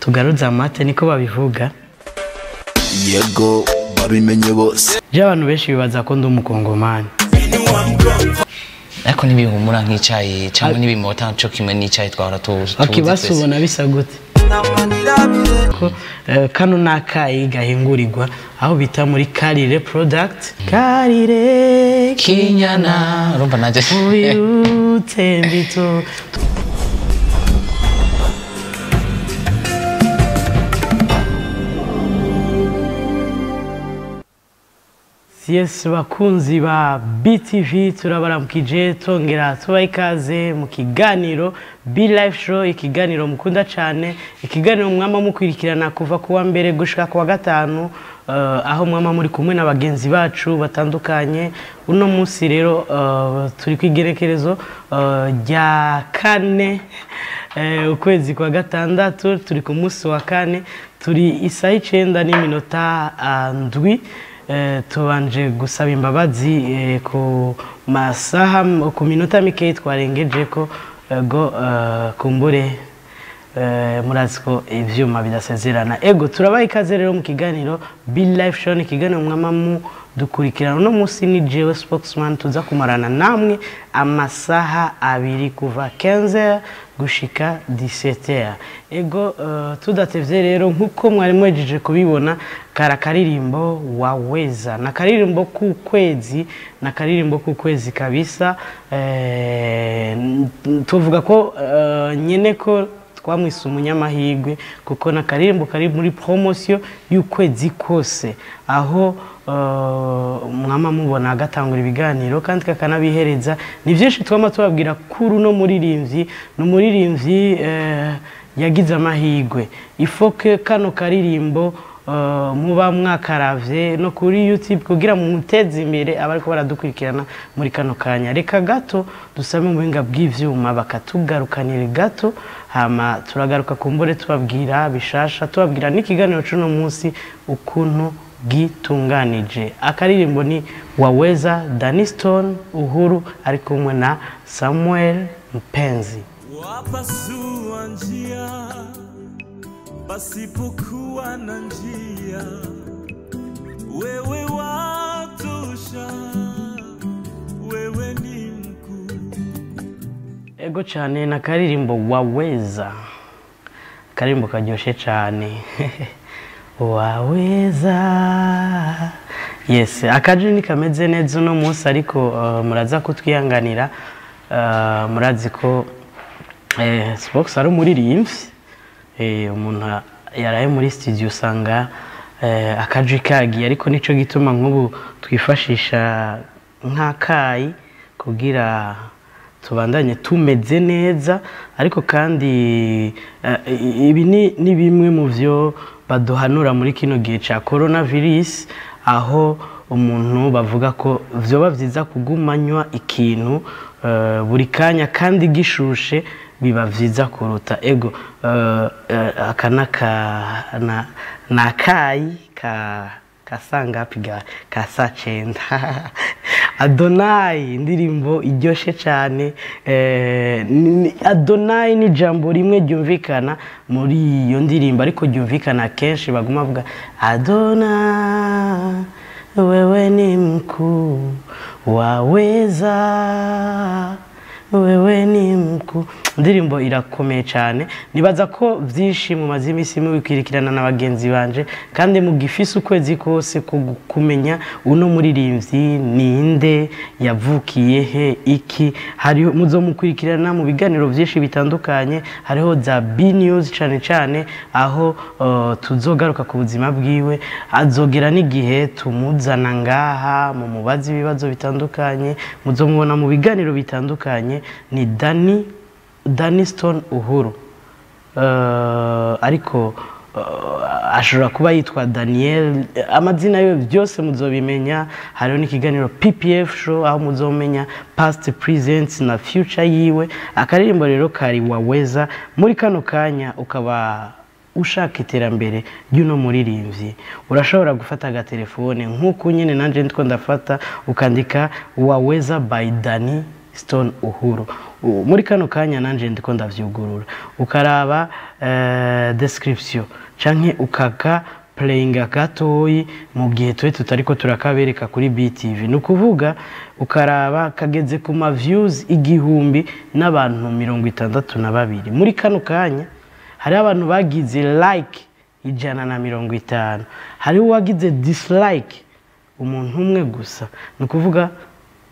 Tugaruze amate niko babivuga. Yego, babimenye bose. Je, abantu benshi bibaza ko ndi umukongomani. Ariko ntibihumura nk'icayi cyangwa ntibimota cyo kimwe n'icayi twahora tuzi. Okay, basi ubona bisa gute? Ko kano nakayi gahingurirwa aho bita muri Karire Product. Karire Kinyana, urumva naje. Ubirutse mbito. Yes, bakunzi ba BTV, turabaramukije tongera tubaha ikaze mu kiganiro Be Life Show, ikiganiro mukunda cyane, ikiganiro mwama mukwirikirana kuva kuwa mbere gushika kuwa gatanu, aho mwama muri kumwe na bagenzi bacu batandukanye. Uno munsi rero turi kwigerekerezo rya kane, ukwezi kwa gatandatu, turi ku munsi wa kane, turi isaha 9:07. Tubanje gusaba imbabazi ku masaha, ku minota mike twarengeje ko go kumbure, murazi ko ivyuma bidasezerana. Ego, turabaha ikaze rero mu kiganiro Be Life Show, ni ikiganiro mwama mudukurikirana. Uno munsi ni jewe spokesman, tuza kumarana namwe amasaha abiri kuva 15h gushika 17h. Ego, tudatevye rero, nkuko mwari mwejeje kubibona, kara karirimbo Waweza na karirimbo k'ukwezi, na karirimbo k'ukwezi kabisa. Tuvuga ko nyene ko twamwise umunyamahirwe, kuko na karirimbo kari muri promotion y'ukwezi kose, aho mwama mubona agatangura ibiganiro kandi kakanabihereza. Ni byinshi twama tubabwira kuri uno muririmbyi. Ni umuririmbyi yagize amahirwe. Ifoke kano karirimbo muba mwakaravye no kuri YouTube kugira mumuteze imbere abariko baradukurikirana muri kano kanya. Reka gato dusabe mu buhinga bw'ivyuma bakatugarukanira gato, hama turagaruka kumbure tubabwira bishasha, tubabwira n'ikiganiro c'uno munsi ukuntu gitunganije. Akaririmbo ni Waweza, Daniston Uhuru ari kumwe na Samuel Mpenzi. Wapasua njia pasipokuwa na njia, wewe watosha, wewe ni mkuu. Ego cyane, na karirimbo Waweza, karirimbo karyoshe cyane. Waweza. Yes, akaje ni kameze neza uno munsi, ariko muraza kutwihanganira. Murazi ko Spox ari umuririmbyi. Umuntu yaraye muri studio usanga akaje kagiye, ariko nico gituma nk'ubu twifashisha nk'akayi kugira tubandanye tumeze neza. Ariko kandi ibi ni bimwe mu vyo baduhanura muri kino gihe ca coronavirus, aho umuntu bavuga ko vyoba vyiza kugumanywa ikintu buri kanya kandi gishushe, biba vyiza kuruta. Ego, aka nakayi ka sangapi ga ka saa 9. Adonai, indirimbo iryoshe cyane. Adonai ni jambo rimwe ryumvikana muri iyo ndirimbo, ariko ryumvikana kenshi baguma bavuga Adonai wewe ni mkuu, waweza wewe ni mkuu. Indirimbo irakomeye cyane. Nibaza ko byinshi mumaze iminsi mubikwirikirana na bagenzi banje, kandi mugifise ukwezi kose kumenya uno muririmbyi ninde, yavukiye he, iki. Hari muzomukurikirana mu biganiro byinshi bitandukanye, hariho za B News cyane cyane, aho tuzogaruka ku buzima bwiwe. Azogera n'igihe tumuzana ngaha mu mubazi ibibazo bitandukanye, muzomubona mu biganiro bitandukanye. Ni Daniston Uhuru, ariko ashobora kuba yitwa Daniel, amazina yo byose muzobimenya. Hariho n'ikiganiro PPF Show aho muzomenya past, present na future yiwe. Akaririmbo rero kari Waweza. Muri kano kanya ukaba ushaka iterambere ry'uno muririmbyi, urashobora gufata agatelefone nk'uko nyine nanje ndiko ndafata, ukandika Waweza by Dani Stone Uhuru. Muri kano kanya nanje ndiko ndavyugurura, ukaraba description canke ukaka playinga gatoyi mu gihe twe tutariko turakabereka kuri BTV. Ni ukuvuga ukaraba kageze ku ma views 1062 muri kano kanya. Hari abantu bagize like 150, hari uwagize dislike umuntu umwe gusa. Ni ukuvuga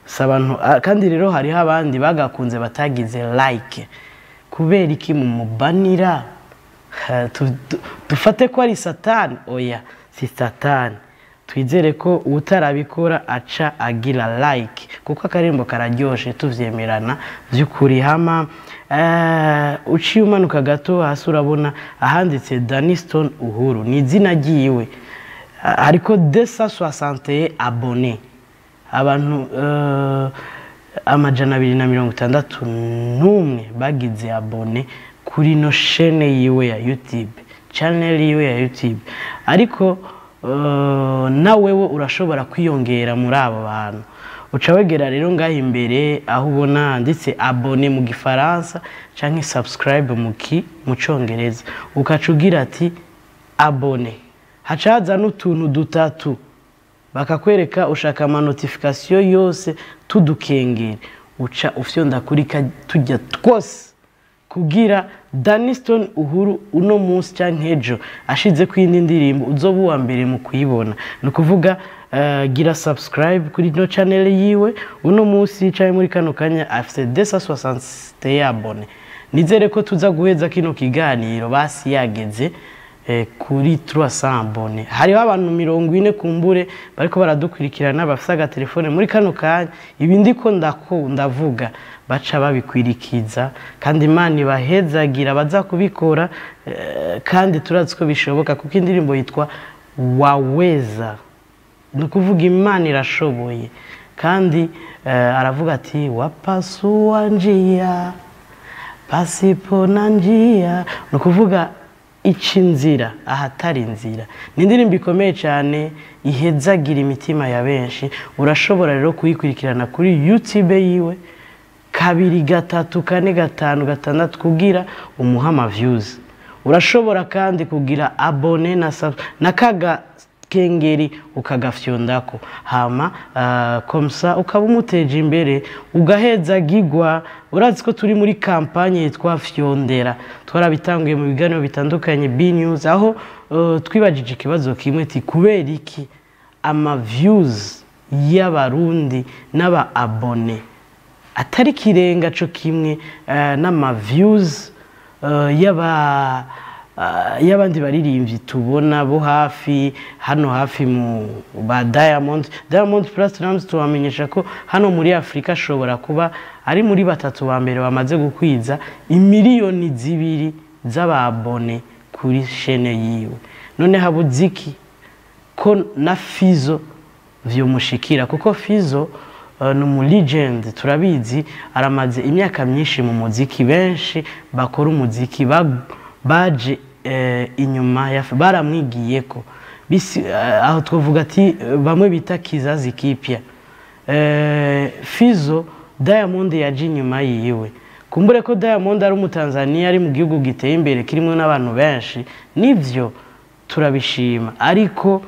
si abantu kandi rero hariho abandi bagakunze batagize like. Kubera iki mumubanira? Dufate ko ari satani? Oya, si satani. Twizere ko utarabikora aca agira like, kuko akarembo kararyoshe, tuvyemerana vy'ukuri. Hama uciye umanuka gato hasi urabona ahanditse Daniston Uhuru, ni izina ryiwe. Hariko 261 abonnés, abantu 261 bagize abonnés kuri no chaîne yiwe ya YouTube, channel yiwe ya YouTube. Ariko na wewe urashobora kwiyongera muri abo bantu. Uca wegera rero ngaho imbere aho ubona handitse abonner mu gifaransa canke subscribe mu congereza, ukaca ugira ati abonner, haca haza n'utuntu dutatu bakakwereka ushaka ama notification yose tudukengere, uca ufyonda kuri tujya twose kugira Daniston Uhuru uno munsi canke ejo ashize ku yindi ndirimbo uzoba uwa mbere mu kuyibona. Ni ukuvuga gira subscribe kuri no channel yiwe uno munsi canke muri kano kanya afise 261 abonnés. Nizere ko tuza guheza kino kiganiro basi yageze kuri 300 abonnés. Hariho abantu 40 kumbure bariko baradukurikirana bafise agatelefone muri kano kanya, ibi ndiko ndavuga baca babikwirikiza, kandi Imana ibahezagira baza kubikora, kandi turazi ko bishoboka kuko indirimbo yitwa Waweza. Ni ukuvuga Imana irashoboye, kandi aravuga ati wapasua njia pasipo na njia, ni ukuvuga ica inzira ahatari inzira. Ni indirimbo ikomeye cyane ihezagira imitima ya benshi. Urashobora rero kuyikurikirana kuri YouTube yiwe 2 3 4 5 6 kugira umuha ama views. Urashobora kandi kugira abonner na kaga kengeri ukagafyondako, hama komsa ukaba umuteje imbere ugahezagirwa. Urazi ko turi muri kampanye yitwa Fyondera, twarabitanguye mu biganiro bitandukanye B News, aho twibajije ikibazo kimwe ti kubera iki ama views y'abarundi n'aba abone atari kirenga co kimwe n'ama views y'abandi baririmbyi tubona bo hafi hano hafi mu ba Diamond. Diamond Platnumz tubamenyesha ko hano muri Afrika ashobora kuba ari muri batatu ba mbere bamaze gukwiza imiliyoni 2 z'ababone kuri chaîne yiwe. None habuziki ko na Fizo vyomushikira, kuko Fizo ni umu legend turabizi, aramaze imyaka myinshi mu muziki, benshi bakora umuziki baje inyuma ya baramwigiyeko. Aho twavuga ati bamwe bita kizazi kipya. Fizo Diamond yaje inyuma yiwe. Kumbure ko Diamond ari umutanzania ari mu gihugu giteye imbere kirimo n'abantu benshi, nivyo turabishima, ariko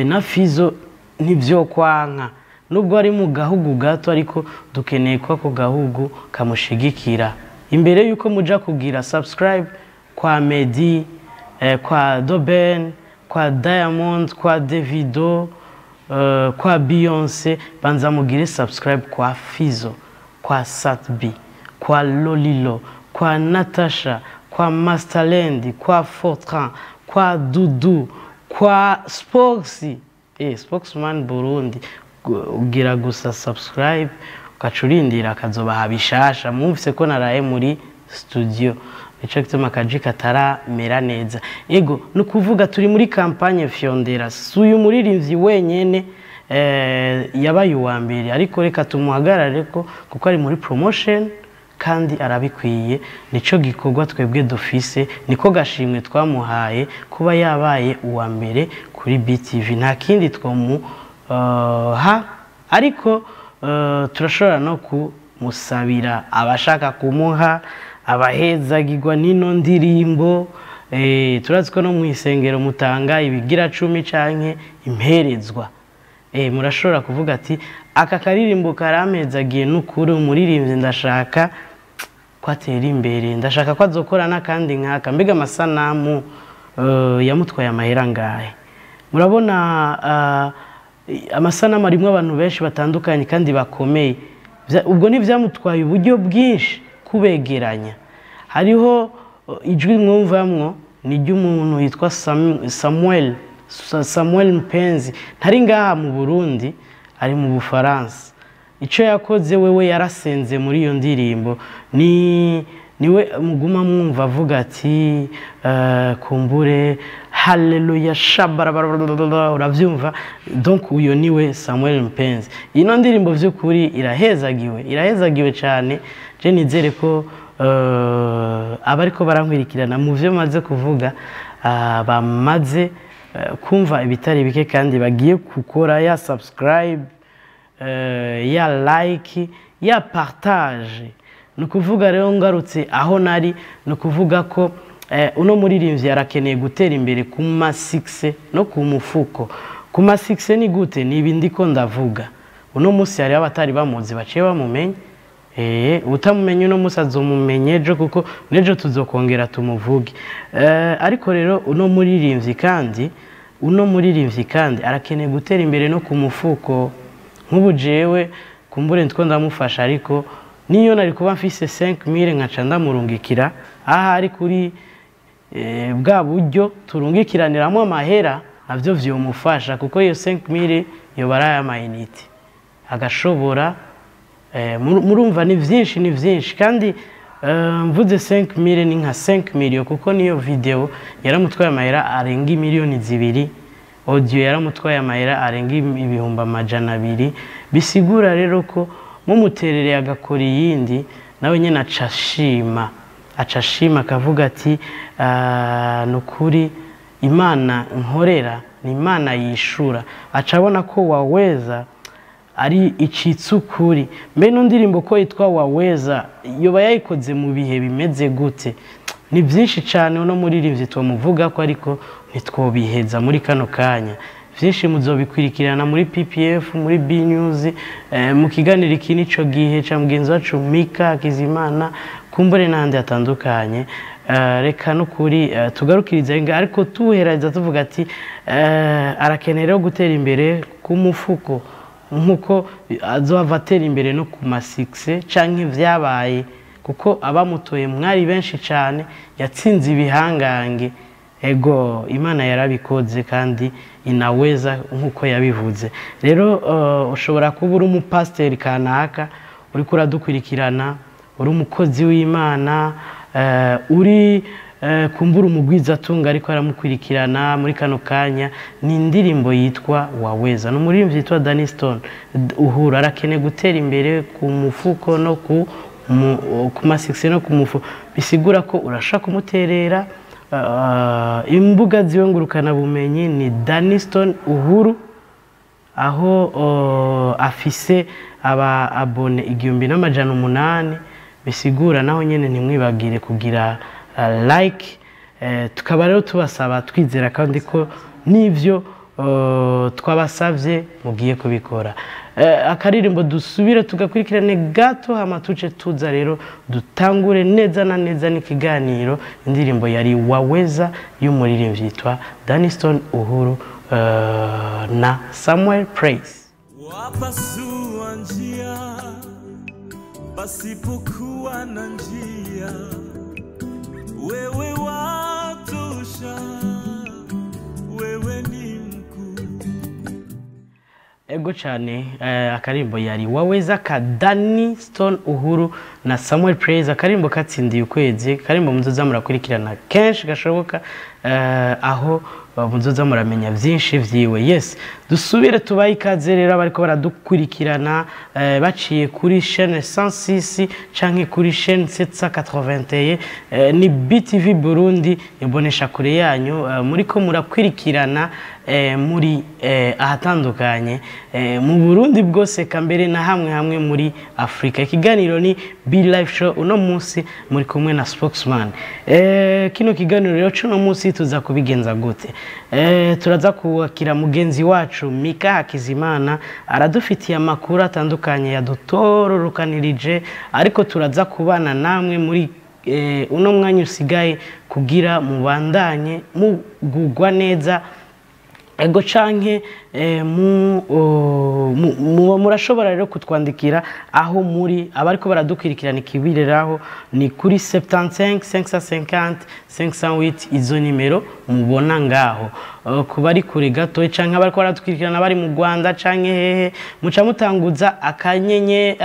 na Fizo nivyo kwanka nubwo ari mu gahugu gato, ariko dukeneye ko ako gahugu kamushigikira. Imbere yuko muja kugira subscribe kwa Medi, kwa Doben, kwa Diamond, kwa Davido, kwa Beyonce, banza mugire subscribe kwa Fizo, kwa Satbi, kwa Lolilo, kwa Natasha, kwa Masterland, kwa Fortran, kwa Dudu, kwa Sports, Spokesman Burundi. Ugira gusa subscribe ukacurindira akazobaha bishasha. Mwumvise ko naraye muri studio, nico gituma akaji kataramera neza. Ego nukuvuga turi muri campagne Fyondera, si uyu muririmbyi wenyene yabaye uwa mbere, ariko reka tumuhagarare ko kuko ari muri promotion kandi arabikwiye. Nico gikorwa twebwe dufise, niko gashimwe twamuhaye kuba yabaye uwa mbere kuri BTV, nta kindi twomuha, ariko turashobora no Musabira abashaka kumuha abahezagirwa n'ino ndirimbo. Turazi ko no mu isengero mutanga ibigira 10 canke imperezwa. Murashobora kuvuga ati aka karirimbo karampezagiye n'ukuri, umuririmbyi ndashaka ko atera imbere, ndashaka ko azokora n'akandi nkaka. Mbega amasanamu yamutwaye amahera ngahe? Murabona amasanamu arimwo abantu benshi batandukanye kandi bakomeye. Ubwo ntivyamutwaye uburyo bwinshi kubegeranya. Hariho ijwi mwumvamwo ni ry'umuntu yitwa Samuel Mpenzi, ntari ngaha mu Burundi, ari mu Bufaransa. Ico yakoze wewe yarasenze muri iyo ndirimbo, niwe muguma mwumva avuga ati kumbure haleluya shabarabara, uravyumva. Donc uyo niwe Samuel Mpenzi. Ino ndirimbo vy'ukuri irahezagiwe, irahezagiwe cyane. Je nizere ko abariko barankwirikirana mu vyo maze kuvuga bamaze kumva ibitari bike kandi bagiye gukora ya subscribe, ya like, ya partage. Ni ukuvuga rero ngarutse aho nari, ni ukuvuga ko uno muririmbyi arakeneye gutera imbere ku ma 6 no ku mufuko. Ku ma 6 ni gute? Ni ibi ndiko ndavuga. Uno munsi hari abatari bamuzi baciye bamumenye. Utamumenye uno munsi azomumenye ejo, kuko n'ejo tuzokongera tumuvuge. Ariko rero uno muririmbyi kandi arakeneye gutera imbere no ku mufuko. Nk'ubu jewe kumbure ndiko ndamufasha, ariko niyo nari kuba mfise 5000 nkaca ndamurungikira aha ari kuri bwa buryo turungikiraniramo amahera, navyo vyomufasha, kuko iyo 5000 yoba ari ay'amayinite agashobora. Murumva ni vyinshi, ni vyinshi. Kandi mvuze 5000 ni nka 5 million, kuko niyo video yaramutwaye amahera arenga miliyoni 2, audio yaramutwaye amahera arenga 200,000. Bisigura rero ko mumuterereye agakora iyindi, nawe nyene acashima akavuga ati nukuri Imana nkorera ni Imana yishura. Acabona ko waweza ari icitsukuri. Mbe no ndirimbo ko yitwa Waweza yoba yayikoze mu bihe bimeze gute? Ni byinshi cyane uno muririmbyi twamuvuga ko, ariko ntitwobiheza muri kano kanya. Vyinshi muzobikwirikirana muri PPF, muri B News, mu kiganiro iki nico gihe ca mugenzi wacu Mika Kizimana, kumbure n'ahandi hatandukanye. Reka nukuri tugarukirize nga, ariko tuhereza tuvuga ati arakenera gutera imbere ku mufuko nkuko azohava atera imbere no ku ma 6 canke vyabaye, kuko abamutoye mwari benshi cyane, yatsinze ibihangange. Ego Imana yarabikoze kandi inaweza nkuko yabivuze. Rero ushobora kuba uri umupasiteri kanaka uriko uradukurikirana, uri umukozi w'Imana, uri kumbura umugwizatunga ariko aramukurikirana muri kano kanya. Ni indirimbo yitwa Waweza, ni umuririmbyi yitwa Danny Stone Uhuru. Arakeneye gutera imbere ku mufuko no ku ma 6 no ku mufuko. Bisigura ko urashaka kumuterera. Imbuga ziwe ngurukana bumenyi ni Danny Stone Uhuru, aho afise aba abone 1800. Bisigura naho nyene ntimwibagire kugira like. Tukaba rero tubasaba twizera kandi ko nivyo twabasavye mugiye kubikora. Akaririmbo dusubire tugakurikirane gato, hama tuce tuza rero dutangure neza na neza n'ikiganiro. Indirimbo yari Waweza y'umuririmbyi yitwa Danny Stone Uhuru na Samuel Praise. Wapasua njia pasipokuwa na njia, wewe watosha, wewe ni mkuu. Ego cyane, akarimbo yari Waweza ka Danny Stone Uhuru na Samuel Praise. Akarimbo katsindiye ukwezi, karimbo muzoza murakurikirana kenshi gashoboka, aho Muzoza muramenya byinshi vyiwe. Yes, dusubire tubaye ikaze rero abariko baradukurikirana baciye kuri chaîne 106 canke kuri chaîne 781, ni BTV Burundi, imbonesha kure yanyu, muriko murakwirikirana muri ahatandukanye mu Burundi bwose, kambere na hamwe hamwe muri Afrika. Ikiganiro ni Be Live Show, uno munsi muri kumwe na Spokesman. Kino kiganiro rero cuno munsi tuza kubigenza gute? Turaza kuwakira mugenzi wacu Mika Hakizimana, aradufitiye amakuru atandukanye yadutororokanirije, ariko turaza kubana namwe muri uno mwanya usigaye kugira mubandanye mugugwa neza. Ego canke murashobora rero kutwandikira aho muri, abariko baradukwirikirana ikibireraho ni kuri 75 550 508, izo nimero mubona ngaho. Ku bari kure gato canke abariko baradukwirikirana bari mu Rwanda canke hehe, muca mutanguza akanyenye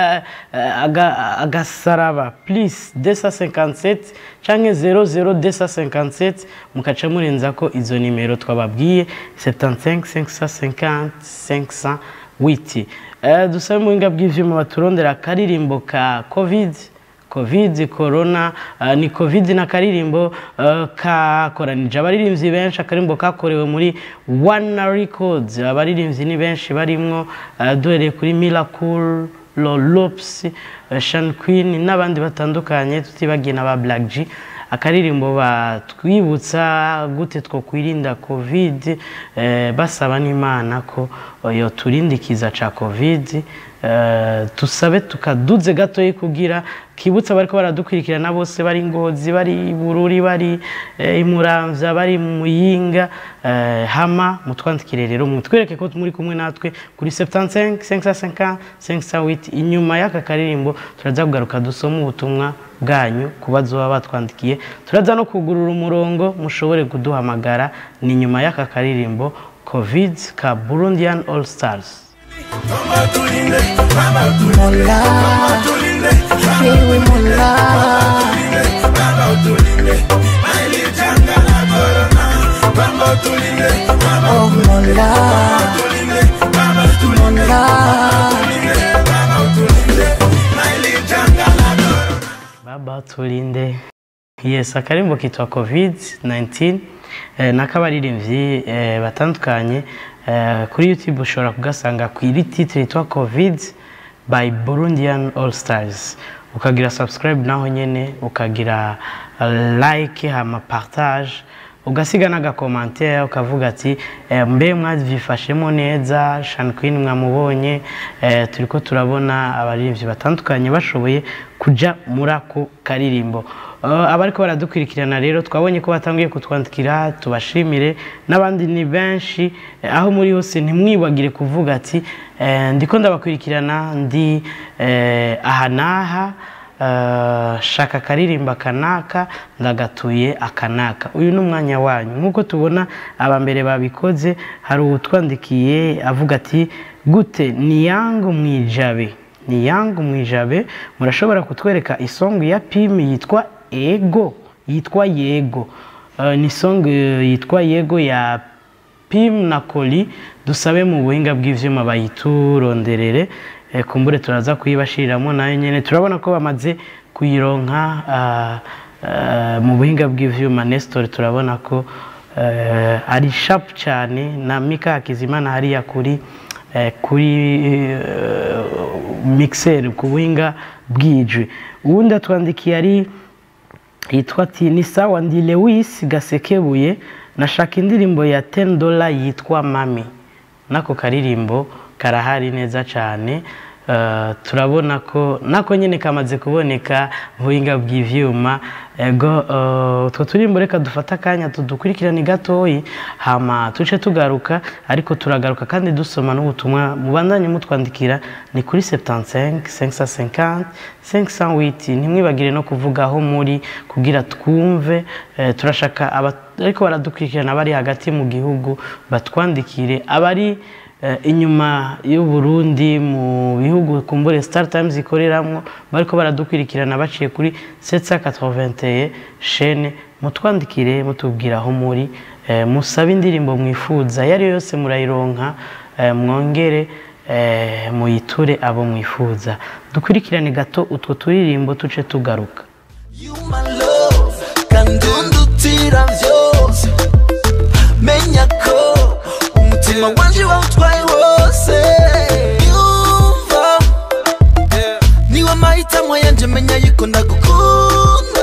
agasaraba plus 257 canke 00257, mukaca murenzako izo nimero twababwiye 75 550 508. Dusabe mu buhinga bw'ivyuma baturondera akaririmbo ka Covid, Covid corona, ni Covid na karirimbo kakoranije abaririmbyi benshi, akarimbo kakorewe muri One Records. Abaririmbyi ni benshi barimwo, duhereye kuri Miracle Lopes, Sean Queen n'abandi batandukanye, tutibagiye na ba Black G. Akaririmbo batwibutsa gute twokwirinda Covid, basaba n'Imana ko yoturindikiza ca Covid. Tusabe tukaduze gatoyi kugira kibutsa bariko baradukwirikirana bose, bari Ngozi, bari Bururi, bari Imuramvya, bari Muyinga, hama mutwandikire rero mutwereke ko muri kumwe natwe kuri 75 550 508. Inyuma y'aka karirimbo turaza kugaruka dusoma ubutumwa bwanyu kubazo baba batwandikiye, turaza no kugurura umurongo mushobore kuduhamagara. Ni nyuma y'aka karirimbo Covid ka Burundian All Stars. Mola, ewe Mola, oh Mola, Mola. Baba tulinde. Yes, akarimbo kitwa Covid-19, n'akabaririmbyi batandukanye. Kuri YouTube ushobora kugasanga ku iri titre yitwa Covid by Burundian All Stars, ukagira subscribe naho nyene, ukagira like, hama partage, ugasiga n'agakomantere ukavuga ati mbe mwavyifashemo neza, Sean Queen mwamubonye, turiko turabona abaririmbyi batandukanye bashoboye kuja muri ako karirimbo. Abariko baradukurikirana rero twabonye ko batangiye kutwandikira, tubashimire, n'abandi ni benshi. Aho muri hose ntimwibagire kuvuga ati ndiko ndabakurikirana ndi aha n'aha, shaka akaririmba kanaka, ndagatuye akanaka. Uyu ni umwanya wanyu. Nk'uko tubona abambere babikoze, hari uwutwandikiye avuga ati gute ni yangu mwijabe, ni yangu mwijabe, murashobora kutwereka isongo ya Pimi yitwa Ego, yitwa Yego. Ni song yitwa Yego ya Pim na Koli. Dusabe mu buhinga bw'ivyuma bayituronderere, kumbure turaza kuyibashiriramo nayo nyene. Turabona ko bamaze kuyironka mu buhinga bw'ivyuma. Nestor turabona ko ari sharp cyane, na Mika Hakizimana hariya kuri mixer ku buhinga bw'ijwi. Uwundi atwandikiye ari yitwa ati ni sawa, ndi Lewis Gasekebuye, nashaka indirimbo ya $10 yitwa Mami. Nako karirimbo karahari neza cyane. Turabona ko nako nyene kamaze kuboneka buhinga bw'ivyuma. Ego, utwo turimbo reka dufata akanya tudukurikirane gatoyi, hama tuce tugaruka, ariko turagaruka kandi dusoma n'ubutumwa mubandanye mutwandikira ni kuri 75 550 508. Ntimwibagire no kuvuga aho muri kugira twumve. Turashaka ariko baradukurikirana bari hagati mu gihugu batwandikire, abari inyuma y'u Burundi mu bihugu kumbure Star Times ikoreramwo bariko baradukurikirana baciye kuri 781 chaîne Mutwandikire mutubwira aho muri, musabe indirimbo mwifuza iyo ari yo yose murayironka, mwongere muyiture abo mwifuza. Dukurikirane gato utwo turirimbo tuce tugaruka. You my love, kandundutira vyose, menya ko umutima wanje wawutwaye wose. Yumva niwe mahitamo yanje, menya yuko ndagukunda.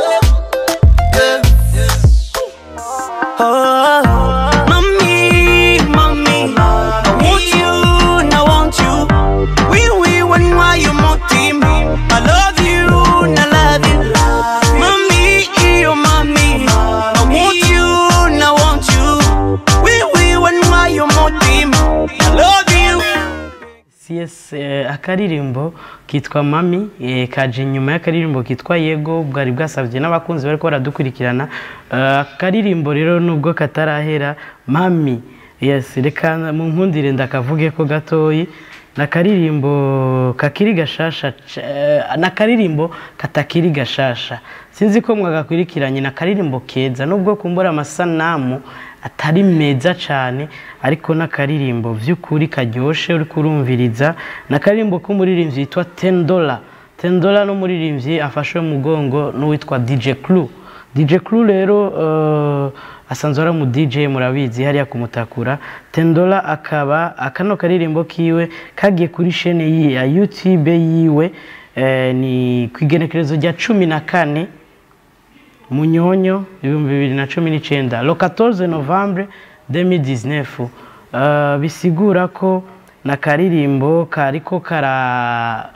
Yeah. Oh, mommy, mommy, I want you, I want you. We when why you mutima? I love you, I love you. Mommy, oh mommy, I want you, I want you. We when why you mutima? I love you. CS, akaririmbo kitwa Mami, kaje inyuma y'akaririmbo kitwa Yego bwari bwasabye n'abakunzi bariko baradukurikirana. Akaririmbo rero nubwo katarahera Mami, yes, reka mu nkundire ndakavuge ko gatoyi. Nakaririmbo kakiri gashasha, nakaririmbo katakiri gashasha, sinzi ko mwagakurikiranye. Nakaririmbo keza nubwo kumbura amasanamu atari meza cyane, ariko nakaririmbo vy'ukuri karyoshe uri kurumviriza. Nakaririmbo k'umuririmbyi yitwa $10. $10 n'umuririmbyi afashwe mu mugongo n'uwitwa DJ Clue. DJ Clue rero asanzwe ari mu DJ, murabizi hariya kumutakura. $10 akaba akano karirimbo kiwe kagiye kuri chaîne ya YouTube yiwe, ni kwigenekerezo rya 14 Munyonyo 2019, le 14 novembre 2019. Bisigura ko na karirimbo kariko kara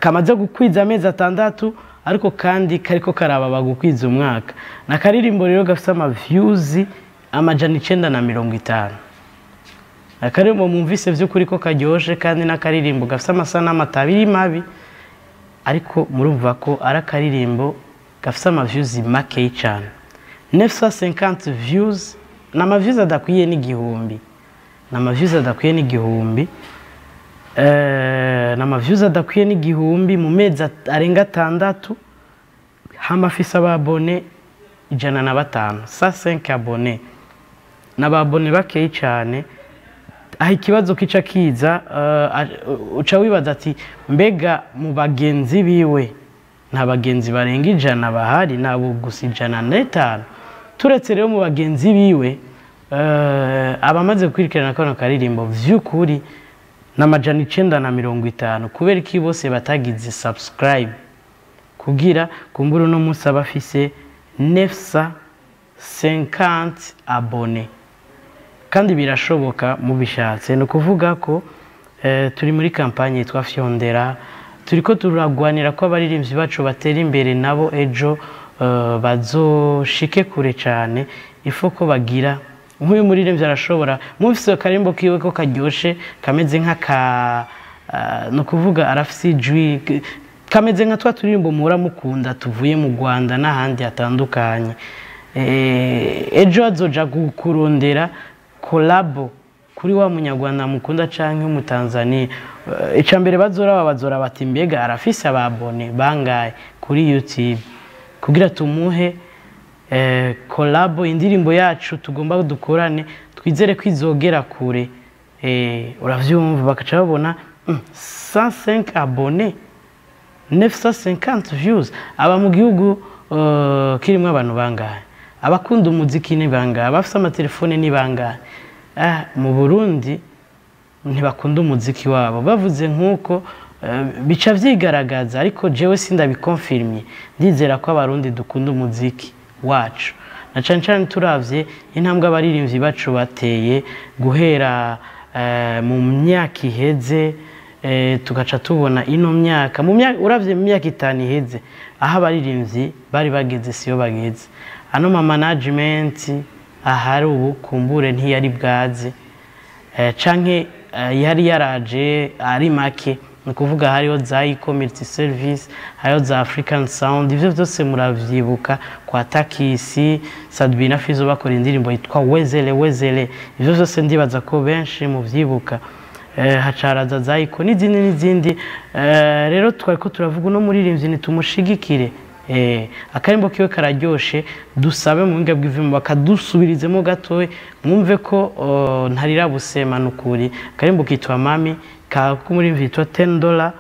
kamaze gukwiza amezi 6, ariko kandi kariko karaba bagukwiza umwaka. Na karirimbo rero gafise ama views 950. Akaririmbo mumvise vy'ukuri ko karyoshe, kandi n'akaririmbo gafise amasanamu atabiri mabi, ariko murumva ko ari akaririmbo gafise ama views make cyane, 950 views. Na views adakwiye n'igihumbi, na views adakwiye n'igihumbi, na views adakwiye n'igihumbi mu mezi arenga 6. Hama afise ababone 105, 105 abone, n'ababone bakeyi cyane. Aho ikibazo kica kiza, uca wibaza ati mbega mu bagenzi biwe nta bagenzi barenga 100 bahari, nabo gusa 105. Turetse rero mu bagenzi biwe, abamaze gukurikirana kano karirimbo vy'ukuri na 950, kubera iki bose batagize subscribe kugira kumbura uno munsi abafise 950 abone? Kandi birashoboka mubishatse. Ni ukuvuga ko turi muri kampanye yitwa Fyondera, turiko turagwanira ko abaririmbyi bacu batera imbere, nabo ejo bazoshike kure cyane. Ifo ko bagira nk'uyu muririmbyi arashobora, mufise akarimbo kiwe ko karyoshe, kameze nk'aka, ni ukuvuga arafise ijwi kameze nka twa turirimbo muhora mukunda tuvuye mu Rwanda n'ahandi hatandukanye. Ejo azoja kurondera collabo kuri wa munyarwanda mukunda canke umutanzania. Ica mbere bazora bazora bati mbega arafise ababone bangaye kuri YouTube kugira tumuhe collabo, indirimbo yacu tugomba dukorane, twizere ko izogera kure. Uravyumva, bakaca babona 105 abonnés, 950 views. Aba mu gihugu kirimo abantu bangahe? Abakunda umuziki ni bangahe? Abafise amatelefone ni bangahe? Mu Burundi ntibakunda umuziki wabo. Bavuze nk'uko bica vyigaragaza, ariko jewe sindabikonfirmye. Ndizera ko abarundi dukunda umuziki wacu, na cane cane turavye intambwe abaririmbyi bacu bateye guhera mu myaka iheze, tugaca tubona ino myaka, mu myaka uravye mu myaka 5 iheze aho abaririmbyi bari bageze siyo bageze. Ano ma management ahari ubu kumbure ntiyari bwaze, canke yari yaraje ari make. Ni ukuvuga hariho za e-commerce service, hariho za African Sound, ivyo vyose muravyibuka kwa Takisi, Sadbi na Fizo bakora indirimbo yitwa Wezele Wezele. Ivyo vyose ndibaza ko benshi muvyibuka. Hacaraza za Iko n'izindi n'izindi. Rero twariko turavuga uno muririmbyi nitumushigikire. Akarimbo kiwe kararyoshe, dusabe mu buhinga bw'ivyuma bakadusubirizemo gatoya mwumve ko ntarira busema nukuri. Akarimbo kitwa Mami ka kumuririmbyi yitwa $10,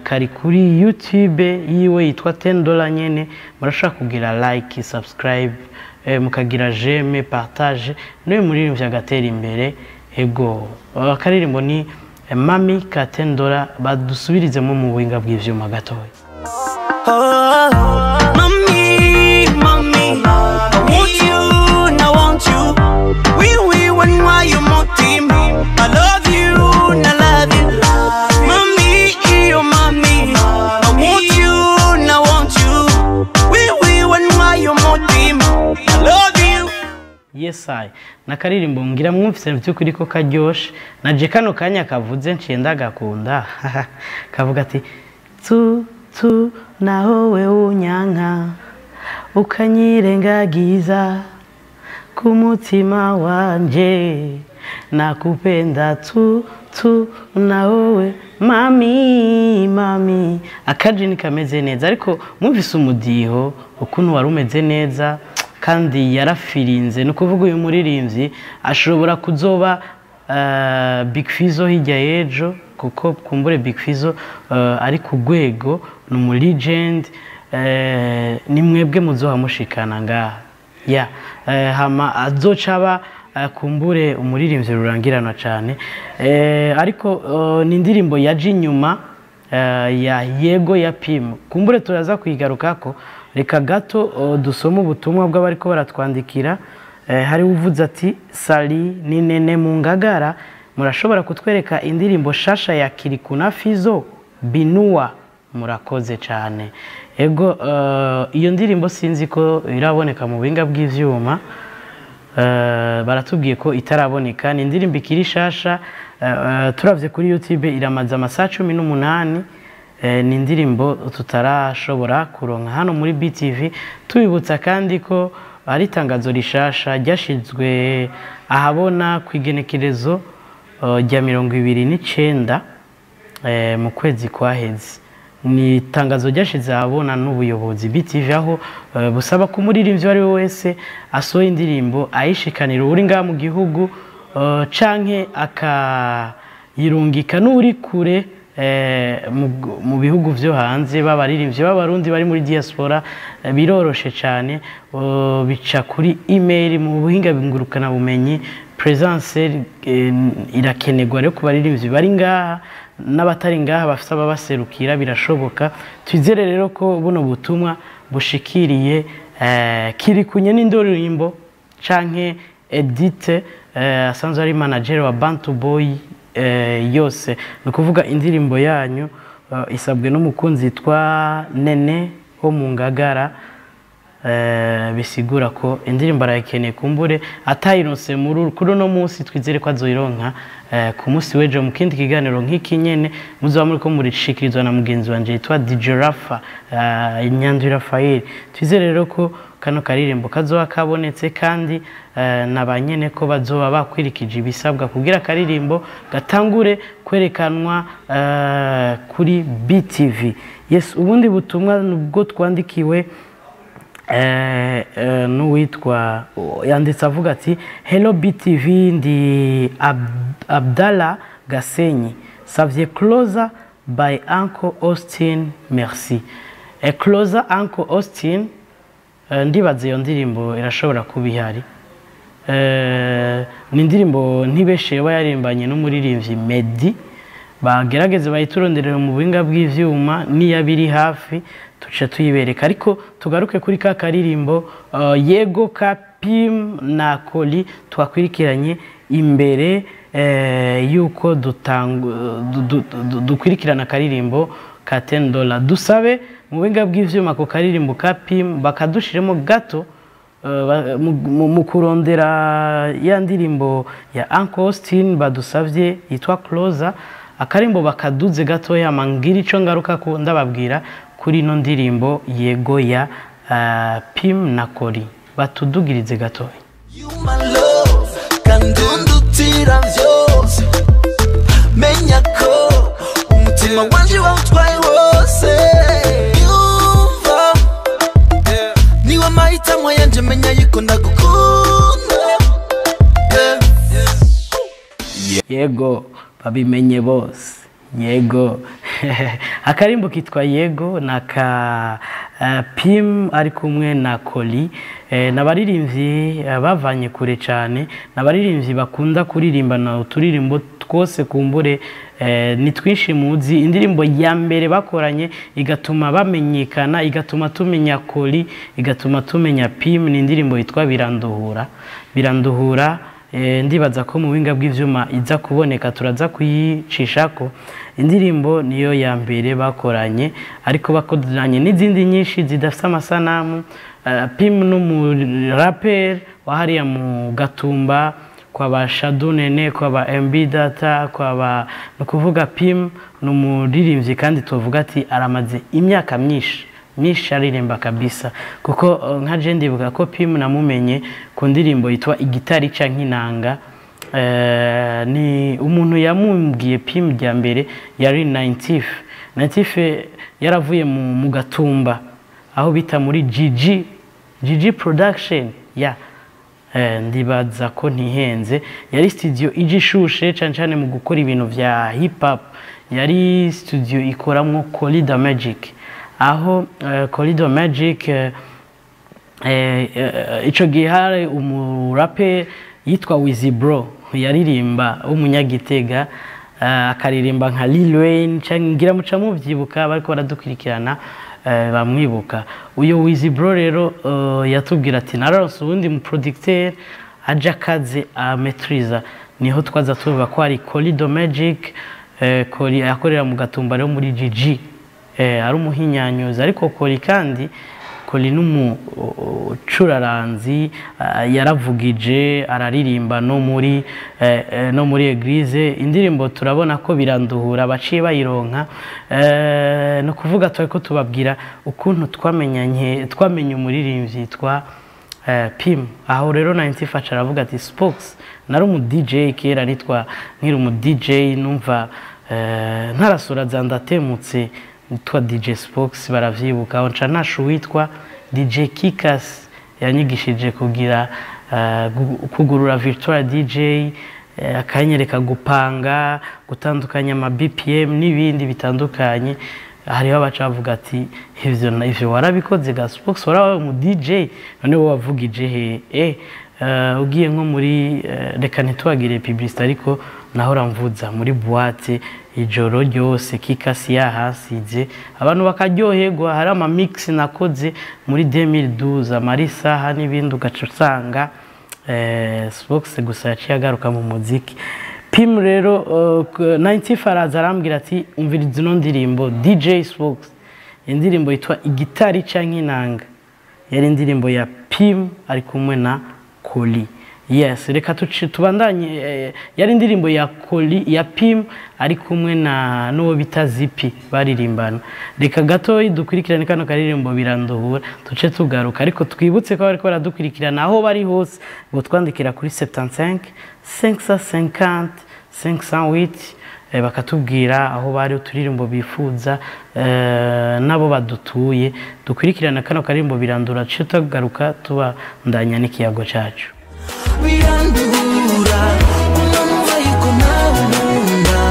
kari kuri YouTube yiwe yitwa $10 nyene. Murashobora kugira like, subscribe, mukagira j'aime, partage, n'uyu muririmbyi agatera imbere. Ego, akaririmbo ni Mami ka $10, badusubirizemo mu buhinga bw'ivyuma gatoya. Oh, mommy, mommy, I want you, I want you. We when why you mutima. I love you, I love you. Mommy, oh mommy, I want you, I want you. We when why you mutima. I love you. Yes I. Nakaririmbo ngira mwumvise by'ukuri ko karyoshe. Naje kano kanya kavuze nciye ndagakunda. Kavuga ati tu tu naho we unyanka ukanyirengagiza ku mutima wanje nakupenda tu tu naho we mami mami. Akajini kameze neza, ariko mwumvise umudiho ukuntu wari umeze neza kandi yarafirinze. No kuvuga uyu muririmbyi ashobora kuzoba Big Fizzo hirya y'ejo, kuko kumbure Big Fizzo ari ku rwego, ni umu legend, ni mwebwe muzoha mushikana ngaha ya hama azocaba kumbure umuririmbyi rurangiranwa cyane. Ariko ni indirimbo yaje inyuma ya Yego ya Pim, kumbure turaza kuyigarukako. Reka gato dusome ubutumwa bw'abariko baratwandikira. Hari uvuze ati Sali ni Nene mu Ngagara, murashobora kutwereka indirimbo shasha ya Kirikou na Fizzo Binua? Murakoze cyane. Ego, iyo ndirimbo sinzi ko iraboneka mu buhinga bw'ivyuma. Baratubwiye ko itaraboneka, ni indirimbo ikiri shasha. Turavye kuri YouTube iramaze amasaha 18. Ni indirimbo tutarashobora kuronka hano muri BTV. Tubibutsa kandi ko ari itangazo rishasha ryashizwe ahabona ku igenekerezo rya 29 mu kwezi kwaheze. Ni itangazo ryashize ahabona n'ubuyobozi BTV, aho busaba ko umuririmbyi uwo ari we wese asohoye indirimbo ayishikanira uri ngaha mu gihugu, canke akayirungika n'uri kure mu bihugu vyo hanze. B'abaririmbyi b'abarundi bari muri diaspora, biroroshe cyane, bica kuri email mu buhinga ngurukana bumenyi. Presence irakenerwa rero ku baririmbyi bari ngaha n'abatari ngaha bafise ababaserukira, birashoboka. Twizere rero ko buno butumwa bushikiriye Kirikunye n'indirimbo canke Edith, asanzwe ari manager wa Bantu Boy yose. Ni ukuvuga indirimbo yanyu isabwe n'umukunzi yitwa Nene wo mu Ngagara, bisigura ko indirimbo arayikeneye, kumbure atayironse muri kuri uno munsi, twizere ko azoyironka ku munsi w'ejo mu kindi kiganiro nk'iki nyene muzoba muriko murishikirizwa na mugenzi wanje yitwa DJ Rafa, Nyandwi Rafael. Twizere rero ko kano karirimbo kazoba kabonetse kandi na ba nyene ko bazoba bakwirikije ibisabwa kugira akaririmbo gatangure kwerekanwa kuri BTV. Yes, ubundi butumwa nubwo twandikiwe n'uwitwa yanditse avuga ati hello BTV, ndi Abdallah Gasenyi, savye Closer by Uncle Austin, merci. Closer Uncle Austin, ndibaze iyo ndirimbo irashobora kuba ihari. Ni indirimbo ntibeshe yoba yaririmbanye n'umuririmbyi Meddy. Bagerageze bayituronderera mu buhinga bw'ivyuma, niya biri hafi tuce tuyibereka. Ariko tugaruke kuri ka karirimbo Yego ka Pim na Koli twakwirikiranye imbere yuko dukwirikirana karirimbo ka $10. Dusabe mu buhinga bw'ivyuma ko karirimbo ka Pim bakadushiremo gato mu kurondera ya ndirimbo ya Uncle Austin badusavye yitwa Closer. Akarimbo bakaduze gatoya mangira ico ngaruka ko ndababwira kuri ino ndirimbo Yego ya Pim na Koli, batudugirize gatoya. You my love, kandundutira vyose, menya ko umutima wanje wawutwaye wose. Yumva Wanje menya yuko ndagukunda. Yego babimenye bose. Yego akarimbo kitwa Yego na ka Pim ari kumwe na Koli, n'abaririmbyi bavanye kure cyane, n'abaririmbyi bakunda kuririmbana uturirimbo twose kumbure, ni twinshi muzi. Indirimbo ya mbere bakoranye igatuma bamenyekana, igatuma tumenya Koli, igatuma tumenya Pim, ni indirimbo yitwa Biranduhura. Biranduhura, ndibaza ko mu buhinga bw'ivyuma iza kuboneka, turaza kuyicishako. Indirimbo niyo ya mbere bakoranye, ariko bakoranye n'izindi nyinshi zidafite amasanamu. Pim n'umuraperi wa hariya mu Gatumba kwa ba Shadow Nene, kwa ba MB Data, kwa ba, ni ukuvuga Pim ni umuririmbyi kandi tuvuga ati aramaze imyaka myinshi myinshi aririmba kabisa, kuko nka je ndibuka ko Pim namumenye ku ndirimbo yitwa Igitari canke Inanga. Ni umuntu yamumbwiye Pim rya mbere yari 90 90, yaravuye mu Gatumba aho bita muri GG Production ya ndibaza ko ntihenze, yari studio ijishushe cane cane mu gukora ibintu vya hip hop, yari studio ikoramwo Corridor Magic, aho Corridor Magic, ico gihe hari umurape yitwa Wizzy Bro yaririmba w'umunyagitega, akaririmba nka Lil Wayne, canke ngira muca muvyibuka bariko baradukurikirana, bamwibuka. Uyo Wizzy Bro rero yatubwira ati nararonse uwundi mu producteur aje akaze ametriza, niho twaza tuvuga ko ari Corridor Magic. Koli akorera mu Gatumba rero muri GG, ari umuhinyanyuzi, ariko Koli kandi Koli n'umucuraranzi, yaravugije araririmba no muri eglise. Indirimbo turabona ko Biranduhura baciye bayironka. No kuvuga twari ko tubabwira ukuntu twamenyanye, twamenye umuririmbyi yitwa Pim. Aho rero 90 faca aravuga ati Spox, nari umu DJ kera, nitwa nkiri umu DJ numva ntarasura za ndatemutse, nitwa DJ Spox baravyibuka. Aho nca nashu witwa DJ Kikas yanyigishije kugira kugurura virtual DJ, akanyereka gupanga, gutandukanya ama BPM n'ibindi bitandukanye. Hariho abaca bavuga ati ivyo warabikoze ga Spox, warabaye umu DJ, none wowe wavugije he? Ugiye nko muri, reka ntitwagire publicité, ariko nahora mvuza muri boîte ijoro ryose, Kikasi yahasize abantu bakaryoherwa. Hari ama mix nakoze muri 2012, amarisaha n'ibindi, ugaca usanga Spox gusa yaciye agaruka mu muziki. Pim rero, 90 faraza arambwira ati umviriza ino ndirimbo DJ Spox, indirimbo yitwa Igitari canke Inanga, yari indirimbo ya Pim ari kumwe na Koli. Yes, reka tubandanye. Yari indirimbo ya Koli, ya Pim ari kumwe na n'uwo bita Zipi baririmbana. Reka gatoyi dukurikirane kano karirimbo Biranduhura, tuce tugaruka, ariko twibutse ko bariko baradukurikirana aho bari hose ngo twandikira kuri 75 550 508, bakatubwira aho bari, uturirimbo bifuza, nabo badutuye. Dukurikirana kano karirimbo Birandura, tuce tugaruka tubandanya n'ikiyago cacu. Biranduhura unumva yuko nawe unkunda,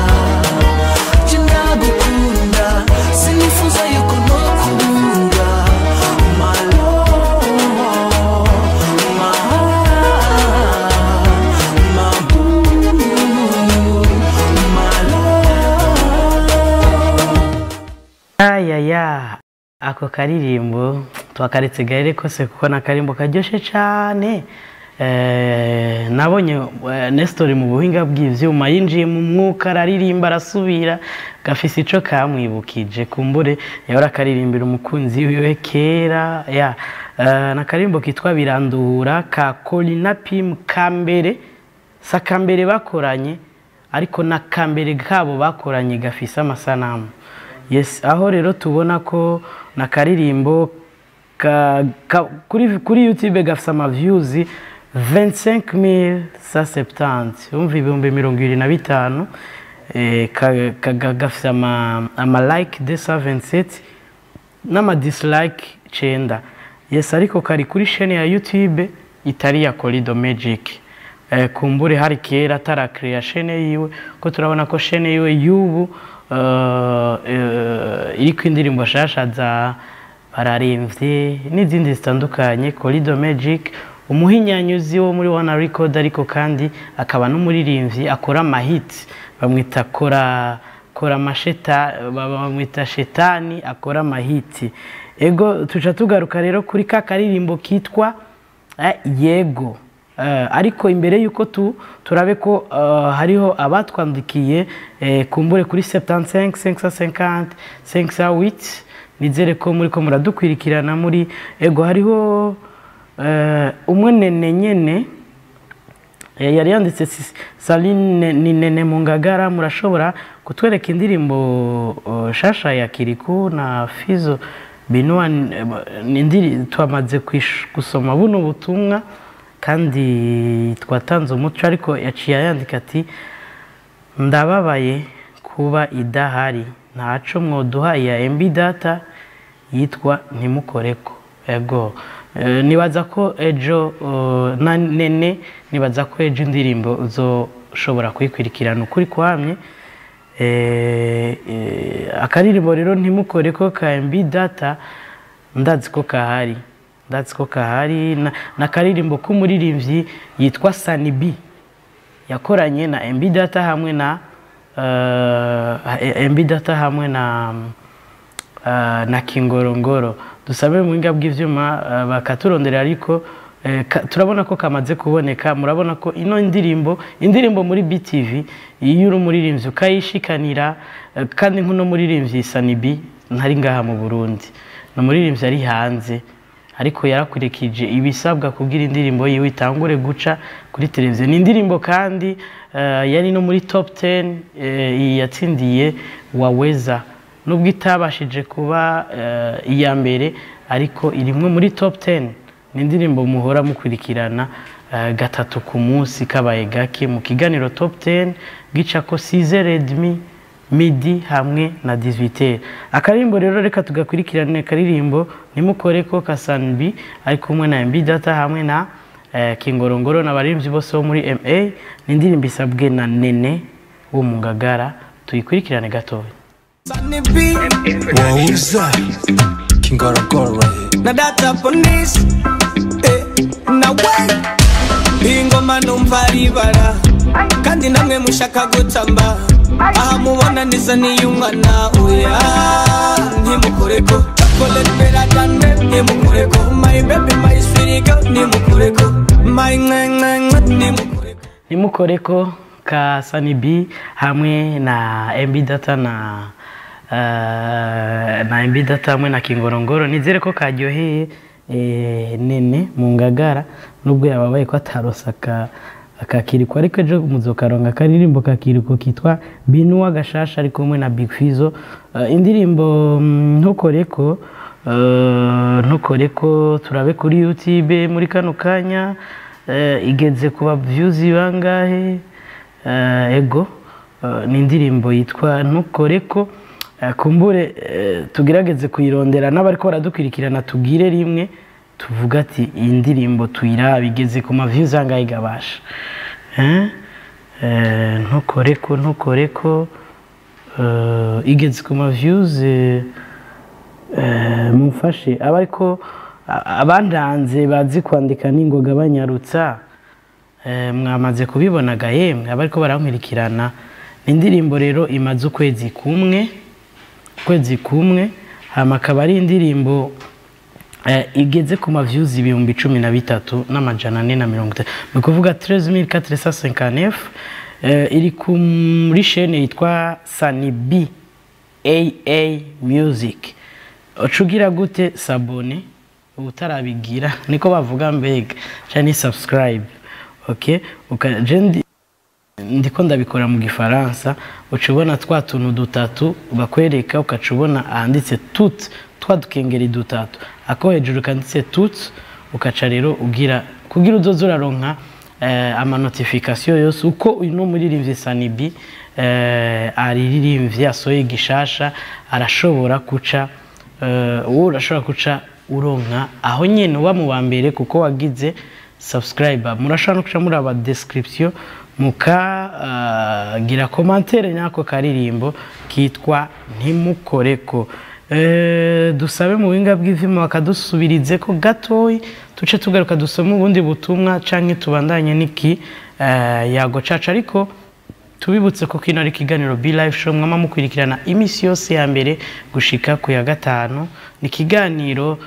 je ndagukunda, sinifuza yuko nokubura. My love, my heart, my boo, my love. Ayaya, ako karirimbo twakaretse gahere kose kuko nakarimbo karyoshe cane. Nabonye Nestor mu buhinga bw'ivyuma yinjiye mu mwuka araririmba arasubira, gafise ico kamwibukije, kumbure yahora akaririmbira umukunzi wiwe kera ya. Nakarimbo kitwa Biranduhura ka Colina Pim, kambere sakambere bakoranye, ariko na kambere kabo bakoranye gafise amasanamu. Yes, aho rero tubona ko nakaririmbo kuri YouTube gafise ama views 25170, umva 25,000, gafise ama like 227 n'ama dislike 9. Yes, ariko kari kuri chaîne ya YouTube itari ya Corido Magic. Kumbure hari kera atarakrea chaîne yiwe, ko turabona ko chaîne yiwe y'ubu iriko indirimbo shasha za bararemvye n'izindi zitandukanye. Corido Magic, umuhinyanyuzi wo muri One Record, ariko kandi akaba n'umuririmbyi akora amahiti, bamwita kora kora masheta, bamwita shetani akora amahiti. Ego, tuca tugaruka rero kuri ka karirimbo kitwa Yego. Ariko imbere yuko turabe ko hariho abatwandikiye, kumbure kuri 75 550 508, nizere ko muri ko muradukwirikirana muri. Ego, hariho umwe nene nyene yari yanditse Saline ni nene mu Ngagara: murashobora kutwereka indirimbo shasha ya Kiriku na Fizo Binua? Ni twamaze gusoma buno butumwa kandi twatanze umuco, ariko yaciye yandika ati: ndababaye kuba idahari, ntaco mwoduha ya MB Data yitwa Ntimukoreko? Ego, nibaza ko ejo na nene, nibaza ko ejo indirimbo uzoshobora kuyikurikirana ukuri kwamye. Akaririmbo rero Ntimukoreko ka MB Data, ndazi ko kahari, ndazi ko kahari. Na karirimbo k'umuririmbyi yitwa Sani B yakoranye na MB Data hamwe na MB Data hamwe na Kingorongoro. Dusabe mu buhinga bw'ivyuma bakaturondera, ariko turabona ko kamaze kuboneka. Murabona ko ino indirimbo muri BTV, iyo uri umuririmbyi ukayishikanira, kandi nk'uno muririmbyi Sanibi ntari ngaha mu Burundi, ni umuririmbyi ari hanze, ariko yarakurikije ibisabwa kugira indirimbo yiwe itangure guca kuri televiziyo. Ni indirimbo kandi yari no muri top 10 yatsindiye Waweza, nubwo itabashije kuba iya mbere, ariko irimwe muri top 10. Ni indirimbo muhora mukurikirana gatatu ku munsi kabaye gake mu kiganiro top 10 gicako 6h30, midi hamwe na 18h. Akaririmbo rero reka tugakurikirane, akaririmbo Nimukoreko ka Sanbi ari kumwe na MB Data hamwe na Kingorongoro n'abaririmbyi bose bo muri MA. Ni indirimbo isabwe na Nene wo mu Ngagara, tuyikurikirane gatoya. Sunny B, Wowza Kingorongoro. Na data police, eh, na we ingoma numva ari ibara, kandi namwe mushaka gutamba aha mubona neza niyo umwana oya. Ntimukoreko chocolate better than them, ntimukoreko my baby, my sweetie girl, ntimukoreko my mwe mwe mwe, ntimukoreko. Nimukoreko ka Sunny B hamwe na MB Data na MB Data hamwe na Kingorongoro. Nizere ko karyoheye Nene mu Ngagara, nubwo yababaye ko atarosa akakiriko, ariko ejo muzokaronga akaririmbo kakiriko kitwa Binuwa gashasha ari kumwe na Big Fizo. Indirimbo Ntukoreko, Ntukoreko, turabe kuri YouTube muri kano kanya igeze kuba views bangahe? Ego, ni indirimbo yitwa Ntukoreko. Kumbure tugerageze kuyirondera n'abariko baradukurikirana, tugire rimwe tuvuga ati iyi ndirimbo tuyirabe igeze ku ma views angahe gabasha, eh? Ntukoreko, Ntukoreko igeze ku ma views mumfashe abariko abandanze bazi kwandika n'ingoga banyarutsa, mwamaze kubibonaga yemwe abariko barankurikirana. Ni indirimbo rero imaze ukwezi kumwe, ukwezi kumwe, hama akaba ari indirimbo igeze ku ma views 13,430, ni ukuvuga 13,459. Iri muri chaîne yitwa Sani B AA Music. Ucugira gute s'abonner utarabigira, niko bavuga mbega, cyane subscribe. Okay, je ndiko ndabikora mu gifaransa. Uca ubona twa tuntu dutatu bakwereka, ukaca ubona ahanditse tout, twa dukengeri dutatu, ako hejuru kanditse tout, ukaca rero ugira kugira uzoze uraronka ama notification yose uko uno muririmbyi Sanibi aririmbye asohoye gishasha. Arashobora kuca, wowe urashobora kuca uronka aho nyene uba mu wa mbere kuko wagize subscribe. Murashobora no kuca muraba description mukagira commentaire nyako karirimbo kitwa Ntimukoreko. Dusabe mu buhinga bw'ivyuma bakadusubirize ko gatoyi, tuce tugaruka dusome ubundi butumwa canke tubandanye niki yago caca. Ariko tubibutse ko kino ari ikiganiro Be Live Show mwama mukwirikirana imisi yose ya mbere gushika ku ya gatanu. Ni ikiganiro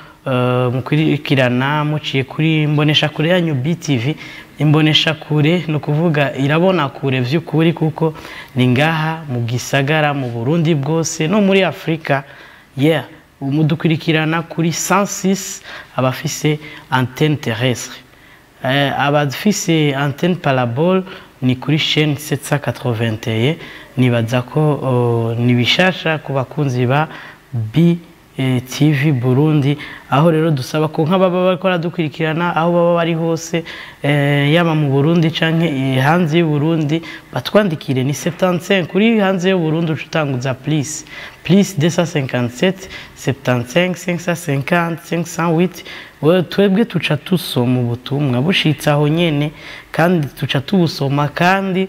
mukwirikirana muciye kuri imbonesha kure yanyu BTV. Imbonesha kure ni ukuvuga irabona kure vy'ukuri, kuko ni ngaha mu gisagara mu Burundi bwose no muri Afrika. Yeah, mudukurikirana kuri 106 abafise antenne terrestre, abafise antenne parabole ni kuri chaîne 781. Nibaza ko ni bishasha ku bakunzi ba BTV Burundi, aho rero dusaba ko nk'ababa bariko baradukurikirana aho baba bari hose, yaba mu Burundi canke hanze y'u Burundi, batwandikire. Ni 75 kuri hanze y'u Burundi, ucutanguza plus 257 75 550 508. Wewe twebwe tuca tusoma ubutumwa bushitse aho nyene, kandi tuca tubusoma, kandi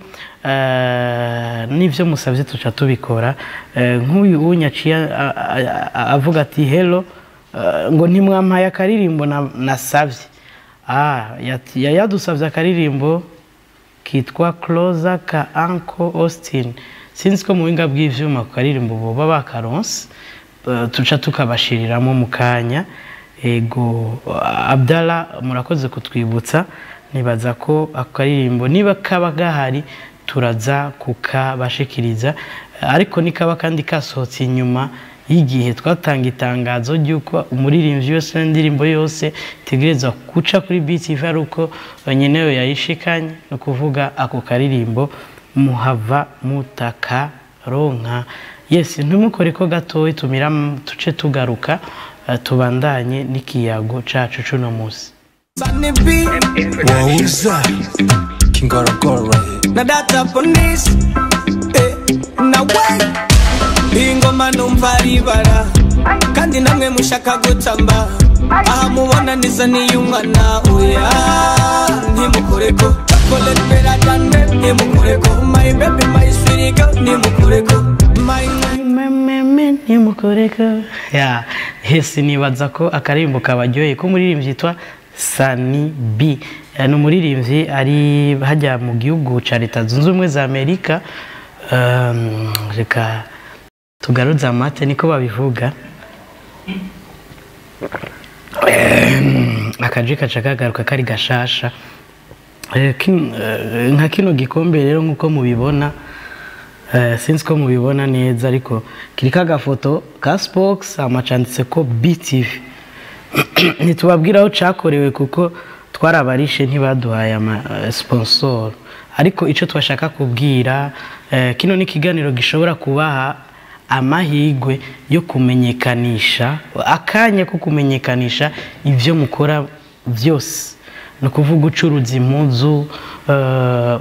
n'ivyo musavye tuca tubikora. Nk'uyu unyaciye avuga ati hello, ngo ntimwampaye akaririmbo nasavye. Yadusavye akaririmbo kitwa Closer ka Uncle Austin. Sinzi ko mu buhinga bw'ivyuma ku karirimbo boba bakaronse, tuca tukabashiriramo mu kanya. Ego Abdallah, murakoze kutwibutsa. Nibaza ko ako karirimbo niba kaba gahari turaza kukabashikiriza, ariko nikaba kandi kasohotse inyuma y'igihe twatanga itangazo ry'uko umuririmbyi wese n'indirimbo yose itegerezwa guca kuri BTV ari uko nyeneyo yayishikanye, ni ukuvuga ako karirimbo muhava mutakaronka. Yes, ntimukore ko gatoyi, tumira tuce tugaruka, tubandanye n'ikiyago cacu cuno musi. Sunny B, Wauza Kingorogoro. Na data police, na we ingoma numva ari ibara, kandi namwe mushaka gutamba. Aha mubona nizaniye umwana, oya ntimukoreko. Chocolate better than them, ntimukoreko. My baby, my sweetie girl, ntimukoreko. My Meme ntimukoreko. Ya hesi, nibaza ko akarimbo kabaryoheye ko umuririmbyi yitwa Sunny B. Ni umuririmbyi ari hajya mu gihugu ca Leta Zunze Ubumwe za Amerika. Reka tugaruze amate, niko babivuga. Akaji kaca kagaruka kari gashasha. Nka kino gikombe rero, nkuko mubibona, sinzi ko mubibona neza, ariko kiriko agafoto ka Spox, amacanditse ko BTV. Ntitubabwira aho cakorewe kuko twarabarishe ntibaduhaye ama sponsor, ariko ico twashaka kubwira, kino ni ikiganiro gishobora kubaha amahigwe yo kumenyekanisha, akanya ko kumenyekanisha ivyo mukora byose. Ni ukuvuga ucuruza impuzu,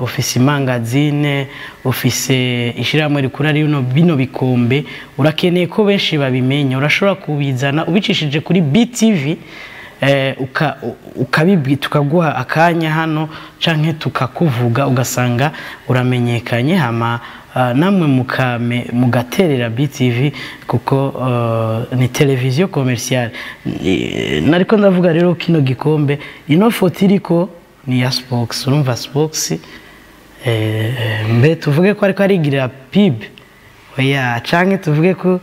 ufise imangazine, ufise ishyirahamwe rikura bino bikombe, urakeneye ko benshi babimenya, urashobora kubizana ubicishije kuri BTV, ukabibwi tukaguha akanya hano canke tukakuvuga, ugasanga uramenyekanye, hama namwe mukame mugaterera BTV, kuko ni televiziyo commerciale. Nariko ndavuga rero, kino gikombe, ino foto iriko ni ya Spox. Urumva Spox, mbe tuvuge ko ariko arigirira pub, oya, canke tuvuge ko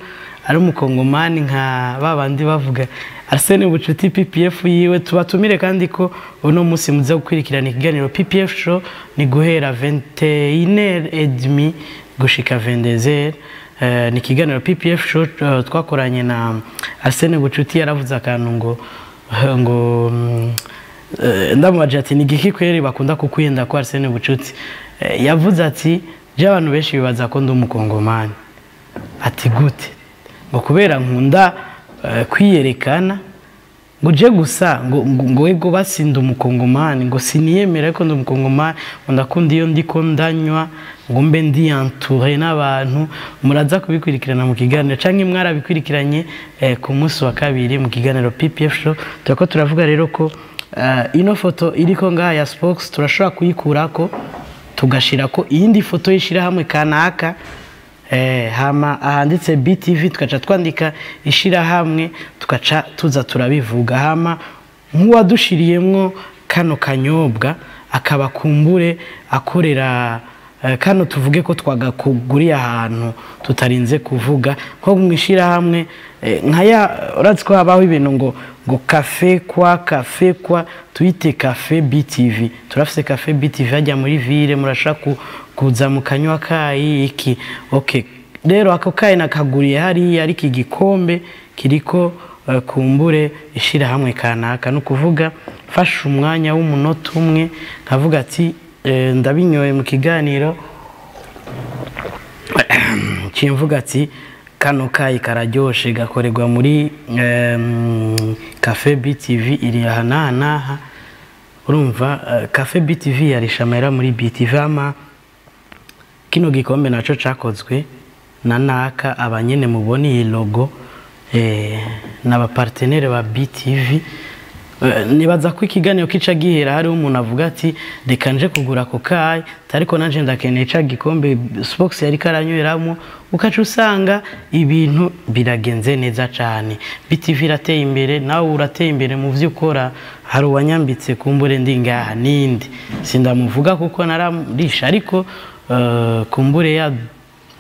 ari umukongomani nka babandi bavuga Arsene Bucuti PPF yiwe? Tubatumire kandi ko uno munsi muza gukurikirana ikiganiro PPF Show, ni guhera 21h30 gushika 22h. Ni ikiganiro PPF Show twakoranye na Arsene Bucuti. Yaravuze akantu ngo ndamubaje ati: "Ni igiki kweri bakunda kukwiyenda ko Arsene Bucuti?" Yavuze ati: "Je, abantu benshi bibaza ko ndi umukongomani." Ati: "Gute?" Ngo: "Kubera nkunda kwiyerekana." Ngo je gusa ngo ego basinda umukongomani, ngo siniyemera ariko ndi umukongomani, ngo ndakunda iyo ndiko ndanywa ngo mbe ndi entouré n'abantu. Muraza kubikurikirana mu kiganiro canke mwarabikurikiranye ku munsi wa kabiri mu kiganiro PPF Show. Turako turavuga rero ko ino foto iriko ngaha ya Spox turashobora kuyikurako tugashirako iyindi foto y'ishirahamwe kanaka, hama ahanditse BTV tukaca twandika ishirahamwe, tukaca tuza turabivuga. Hama nk'uwadushiriyemwo kano kanyobwa akaba kumbure akorera kano, tuvuge ko twagakuguriye ahantu tutarinze kuvuga nko mwishirahamwe, nka ya urazi ko habaho ibintu ngo café kwa café kwa, tuyite café BTV. Turafise café BTV hajya muri ville, murashaka kuza mukanywa kayi iki. Okay, rero ako kayi nakaguriye hariya, ariko igikombe kiriko kumbure ishirahamwe kanaka. No kuvuga fasha umwanya w'umunota umwe nkavuga ati ndabinyoye mu kiganiro, mvuga ati kano kayi kararyoshe, gakorerwa muri Cafe BTV iri aha n'aha n'aha. Urumva Cafe BTV yarisha amahera muri BTV, ama kino gikombe naco cakozwe na naka, abanyene mubona iyi logo n'abapartenere ba BTV. Nibaza ko ikiganiro kica gihera hariho umuntu avuga ati reka nje kugura ako kayi, ariko nanje ndakeneye ca gikombe Spox yari karanyweramo, ukaca usanga ibintu biragenze neza cane. BTV irateye imbere, nawe urateye imbere mu vyo ukora. Hari uwanyambitse kumbure ndi ngaha nindi sindamuvuga kuko nararisha, ariko kumbure ya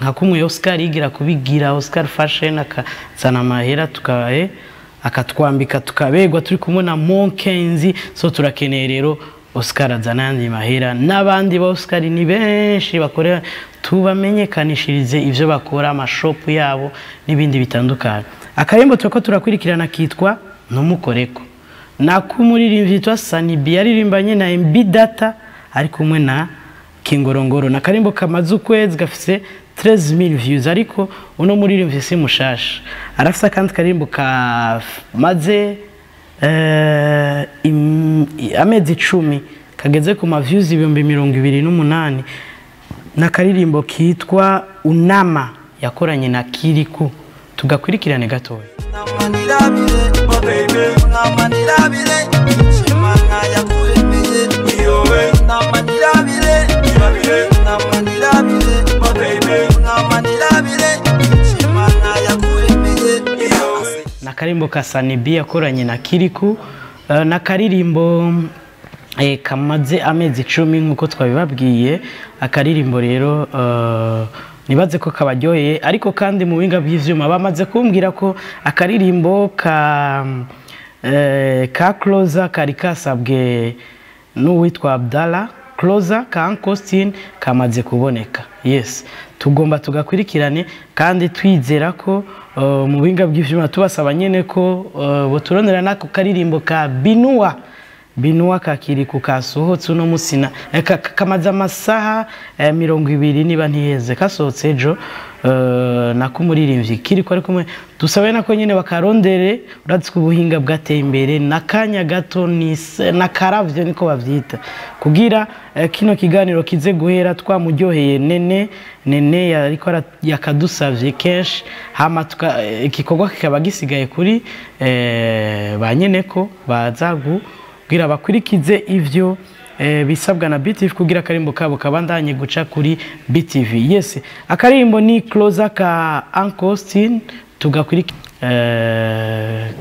nka kumwe Oscar yigira kubigira Oscar Fashion akazana amahera tuka akatwambika tukabegwa turi kumwe na Monkenzi. So turakeneye rero Oscar azana ayandi mahera n'abandi ba Oscar ni benshi bakorera, tubamenyekanishirize ivyo bakora, amashopu yabo n'ibindi bitandukanye. Akarembo turako turakurikirana kitwa Ntumukoreko, nakumuririmbyi yitwa Sanibi yaririmbanye na MB Data ari kumwe na Kingorongoro. Nakarimbo kamaze ukwezi gafise 13,000 views, ariko uno muririmbyi si mushasha, arafise akandi karimbo kamaze amezi 10 kageze ku ma views 28,000, nakaririmbo kitwa Unama yakoranye na Kiriku. Tugakurikirane gatoya. Nakarimbo ka Sanibi yakoranye na Kiriku, nakaririmbo kamaze amezi 10 nkuko twabibabwiye. Akaririmbo rero nibaze ko kabaryoheye, ariko kandi mu binga by'ivyuma bamaze kumbwira ko akaririmbo ka Closer kari kasabwe n'uwitwa Abdallah. Closer ka Ankostin kamaze kuboneka. Yes, tugomba tugakurikirane kandi twizera ko mu binga by'ivyuma tubasaba nyene ko boturondera nako karirimbo ka Binua. Binua kakiriku kasohotse uno musina kamaze amasaha 20 niba ntiheze, kasohotse ejo, nakumuririmbyi Kiriko ari kumwe. Dusabe nako nyene bakarondere, urazi ko ubuhinga bwateye imbere nakanya gato ni nakaravyo niko bavyita, kugira kino kiganiro kize guhera twamuryoheye nene nene yariko yakadusavye kenshi, hama igikorwa kikaba gisigaye kuri ba nyeneko baza kugira bakurikize ivyo bisabwa na BTV kugira akarimbo kabo kabandanye guca kuri BTV. Yes, akarimbo ni Closer ka Ankostin, tugakurikira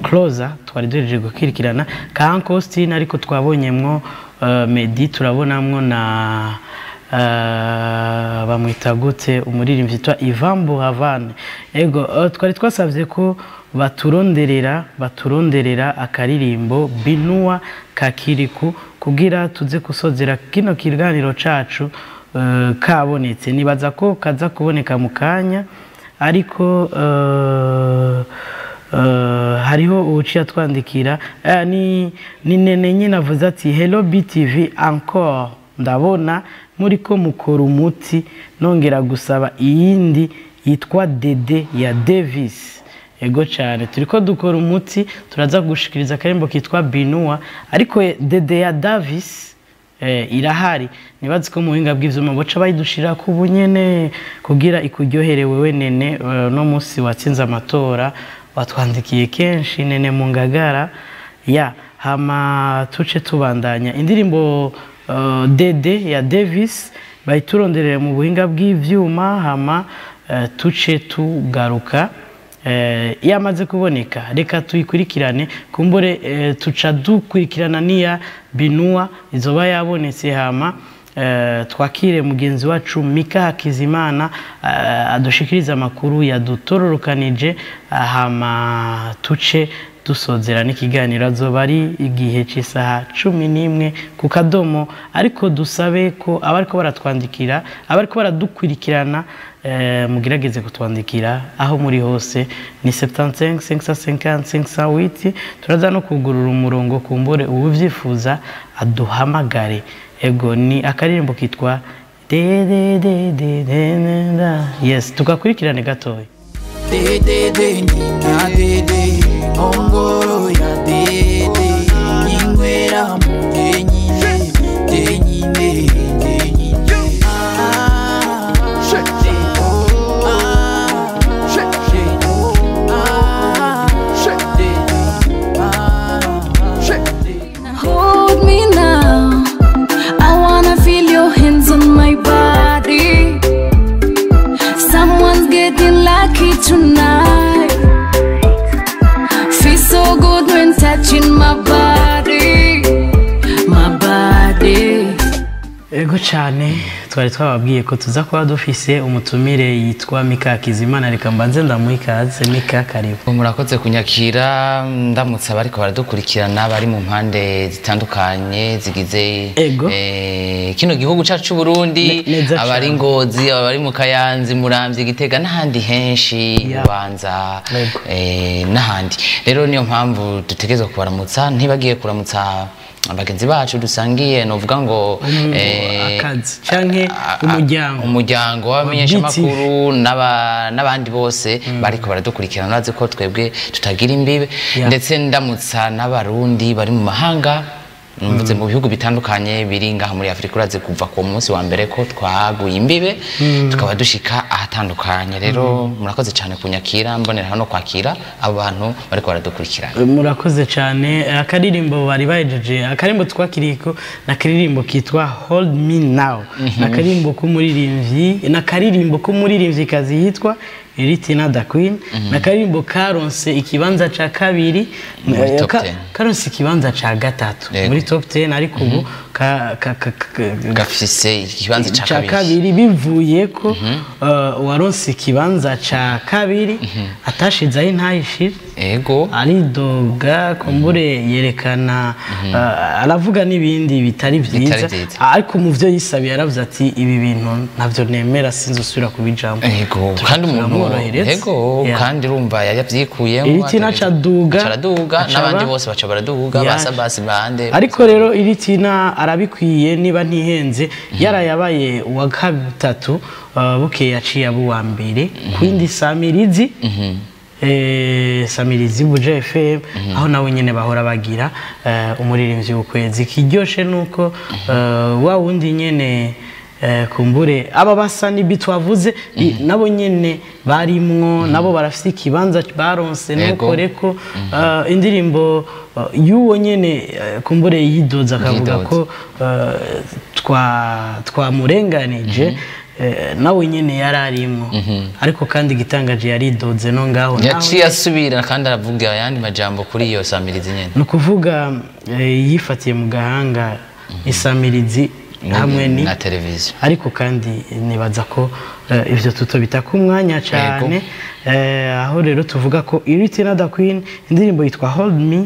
Closer twari duhejeje gukurikirana ka Ankostin, ariko twabonyemwo Medi, turabonamwo na bamwita gute umuririmbyi yitwa Ivan Buravan. Ego twari twasavye ko baturonderera akaririmbo Binua ka Kiriku kugira tuze kusozera kino kiganiro cacu kabonetse. Nibaza ko kaza kuboneka mu kanya, ariko hariho uciye twandikira ni nene nyine avuze ati hello BTV encore, ndabona muri ko mukora umuti, nongera gusaba iyindi yitwa Dede ya Davis. Ego cyane, turiko dukora umuti, turaza kugushikiriza akarimbo kitwa Binua, ariko Dede ya Davis irahari. Nibazi ko mu buhinga bw'ivyuma boca bayidushira ku bunyene kugira ikuryohere wewe Nene. No munsi watsinze amatora, watwandikiye kenshi Nene mu Ngagara ya hama. Tuce tubandanya indirimbo Dede ya Davis, bayituronderere mu buhinga bw'ivyuma, hama tuce tugaruka. Yamaze kuboneka, reka tuyikurikirane. Kumbure tuca dukurikirana niya Binua izoba yabonetse, hama twakire mugenzi wacu Mika Hakizimana adushikiriza amakuru yadutororokanije, hama tuce dusozera n'ikiganiro. Azoba ari igihe cy'isaha 11 ku kadomo. Ariko dusabe ko abariko baratwandikira, abariko baradukurikirana, mugerageze kutwandikira aho muri hose, ni 75 550 508. Turaza no kugurura umurongo, kumbure uwuvyifuza aduhamagare. Ego, ni akaririmbo kitwa de de de de de de da. Yes, tugakurikirane gatoya. De de de na de de ongoro ya de de ingwera mu de nyine de nyine de nyine ah de ah de ah de ah de. Hold me now. I wanna feel your hands on my body. Someone's getting lucky tonight. Feel so good when touching my body, my body. Ego cyane, twari twababwiye ko tuza kuba dufise umutumire yitwa Mika Hakizimana. Reka mbanze ndamuha ikaze. Mika, karibu. Murakoze kunyakira. Ndamutse abariko baradukurikirana bari mu mpande zitandukanye zigize Ego. Kino gihugu cacu c'u Burundi, Neza abari cane. Ngozi, abari mu Kayanza, Muramvya, Gitega n'ahandi henshi, Bubanza, Ego. n'ahandi. Rero niyo mpamvu dutegerezwa kubaramutsa, ntibagiye kuramutsa bagenzi bacu dusangiye, novuga ngo akazi canke umuryango. Umuryango w'abamenyeshamakuru n'abandi bose bariko baradukurikirana, bazi ko twebwe tutagira imbibe. Ndetse ndamutsa n'Abarundi bari mu mahanga, mvuze mu bihugu bitandukanye biri ngaha muri Afurika. Urazi kuva ku munsi wa mbere ko twaguye imbibe, tukaba dushika ahatandukanye. Rero murakoze cyane kunyakira, mbonera hano kwakira abo bantu bariko baradukurikirana. Murakoze cyane. Akaririmbo bari bahejeje, akaririmbo twakiriye ko ni akaririmbo kitwa Hold Me Now, ni akaririmbo k'umuririmbyi, ni akaririmbo k'umuririmvyikazi yitwa Ritina da Queen. Ni akaririmbo karonse ikibanza ca kabiri muri top 10. Karonse ikibanza ca gatatu Yego. muri top 10, ariko ubu gafise ikibanza ca ca kabiri. Kabiri, bivuye ko uwaronse ikibanza ca kabiri atashizeho intayishire. Aridoga, kumbure yerekana, aravuga n'ibindi bitari Bitari vyiza. vyiza. Ariko mu vyo yisabiye yaravuze ati: "Ibi bintu ntabyo nemera, sinzosubira kubijambo." Ego, kandi umuntu Turamworohereza. Ego, kandi urumva yavyikuyemo. Iritina aca aduga, aca araduga, n'abandi bose baca baraduga, basabasi bande. Ariko rero Iritina arabikwiye, niba ntihenze yarayabaye uwa gatatu, bukeye yaciye aba uwa mbere ku yindi samirizi, samirizi Buja FM, aho nawe nyene bahora bagira umuririmbyi w'ukwezi. Ikiryoshe nuko wa wundi nyene, kumbure aba basa n'ibi twavuze, nabo nyene barimwo, nabo barafise ikibanza baronse. Nukore ko indirimbo y'uwo nyene, kumbure yidoza akavuga Yidoza. ko twamurenganije, nawe nyene yari arimwo. Ariko kandi igitangaje, yaridoze no ngaho naho. Yaciye asubira kandi aravuga ayandi majambo kuri iyo samirizi nyene. Ni ukuvuga yifatiye mu gahanga isamirizi hamwe ni na televiziyo. Ariko kandi nibaza ko ivyo tutobita ku mwanya cyane. Aho rero tuvuga ko Iritina da Queen, indirimbo yitwa Hold Me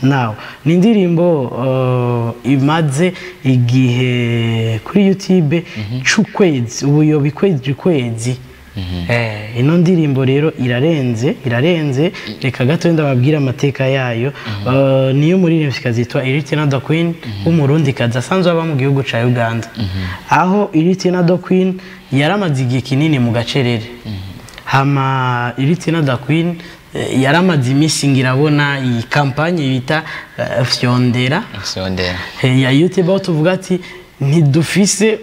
Now, ni indirimbo imaze igihe kuri YouTube c'ukwezi, ubu yoba ikwezi ukwezi. Ino ndirimbo rero irarenze, irarenze. Reka gato ndababwira amateka yayo. Niyo muririmvyikazi yitwa Iritina da Queen, w'Umurundikazi asanzwe aba mu gihugu ca Uganda, aho Iritina da Queen yaramaze igihe kinini mu gacerere. Hama Iritina da Queen Yaramaze iminsi ngirabona iyi kampanye bita Fyondera Fyondera ya YouTube, aho tuvuga ati ntidufise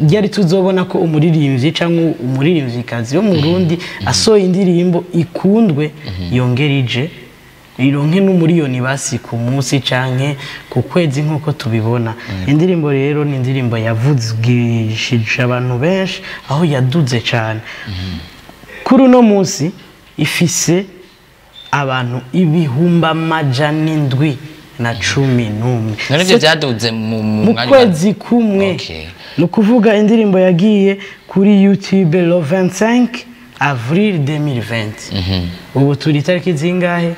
ryari tuzobona ko umuririmbyi cyangwa umuririmvyikazi wo mu Burundi asohoye indirimbo ikundwe, yongera ije ironke n'umuriyoni basi ku munsi canke ku kwezi nk'uko tubibona. Indirimbo rero ni indirimbo yavugishije abantu benshi, aho yaduze cyane. Kuri uno munsi ifise abantu 711,000. None ibyo byaduze mu mu mwanya kwezi kumwe. Ni ukuvuga indirimbo yagiye kuri YouTube le 25 avril 2020. Ubu turi itariki zingahe?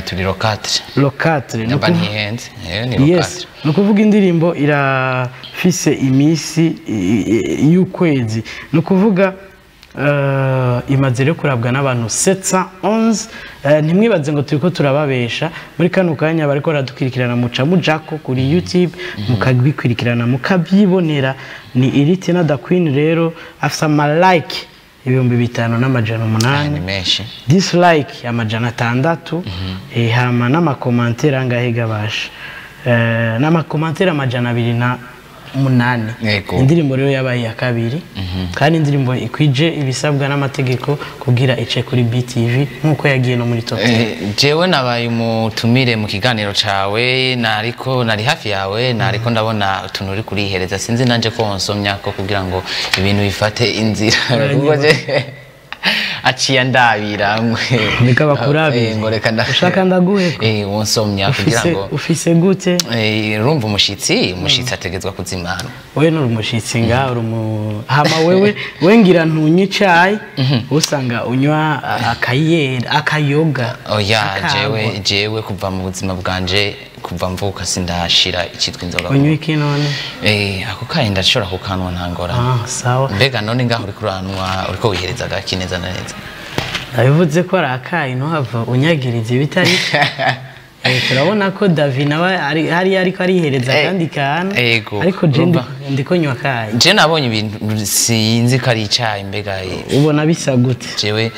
Turi le 4. Le 4. Ni Namba ntihenze. Ni le 4. Ni ukuvuga indirimbo irafise iminsi y'ukwezi. Ni ukuvuga imaze rero kurabwa n'abantu 711. Ntimwibaze ngo turiko turababesha. Muri kano kanya bariko baradukurikirana, muca mujako kuri YouTube mukabikurikirana mukabyibonera. Ni Iritina da Queen rero afise ama like 5800. Ni menshi. Dislike 600, hama n'amakomantere angahe gabasha? N'amakomantere 208. Indirimbo rero yabaye iya kabiri, kandi indirimbo ikwije ibisabwa n'amategeko kugira ice kuri BTV nk'uko yagiye no muri top 10. Jewe nabaye umutumire mu kiganiro cawe, nariko nari hafi yawe, nariko ndabona utuntu uri kurihereza, sinzi nanje ko wonsomya ko kugira ngo ibintu bifate inzira. Kuko aciye ndabira Reka bakurabire. Ngo reka Ushaka ndaguhe ko? Wonsomya kugira ngo Ufise gute? Urumva umushitsi ategezwa kuzimana. Wewe nuri umushitsi ngaha, uri hama wewe wengira ntunywa icayi, usanga unywa akayera, akayoga. Oya, Akagwa. jewe kuva mu buzima bwanje, kuva mvuka sindashira icitwa inzoga. Unywa iki none? Ako kayi ndashobora kukanwa nta ngorane. Sawa. Mbega none ngaho uriko uranwa, uriko wihereza agaki neza na neza? Ndabivuze ko ari akayi, ntuhava unyagiriza ibitari. Turabona ko David nawe hariya ariko arihereza akandi kantu. Ariko je ndiko nywa akayi. Je nabonye ibintu sinzi ko ari icayi, mbega Ubona bisa gute? Jewe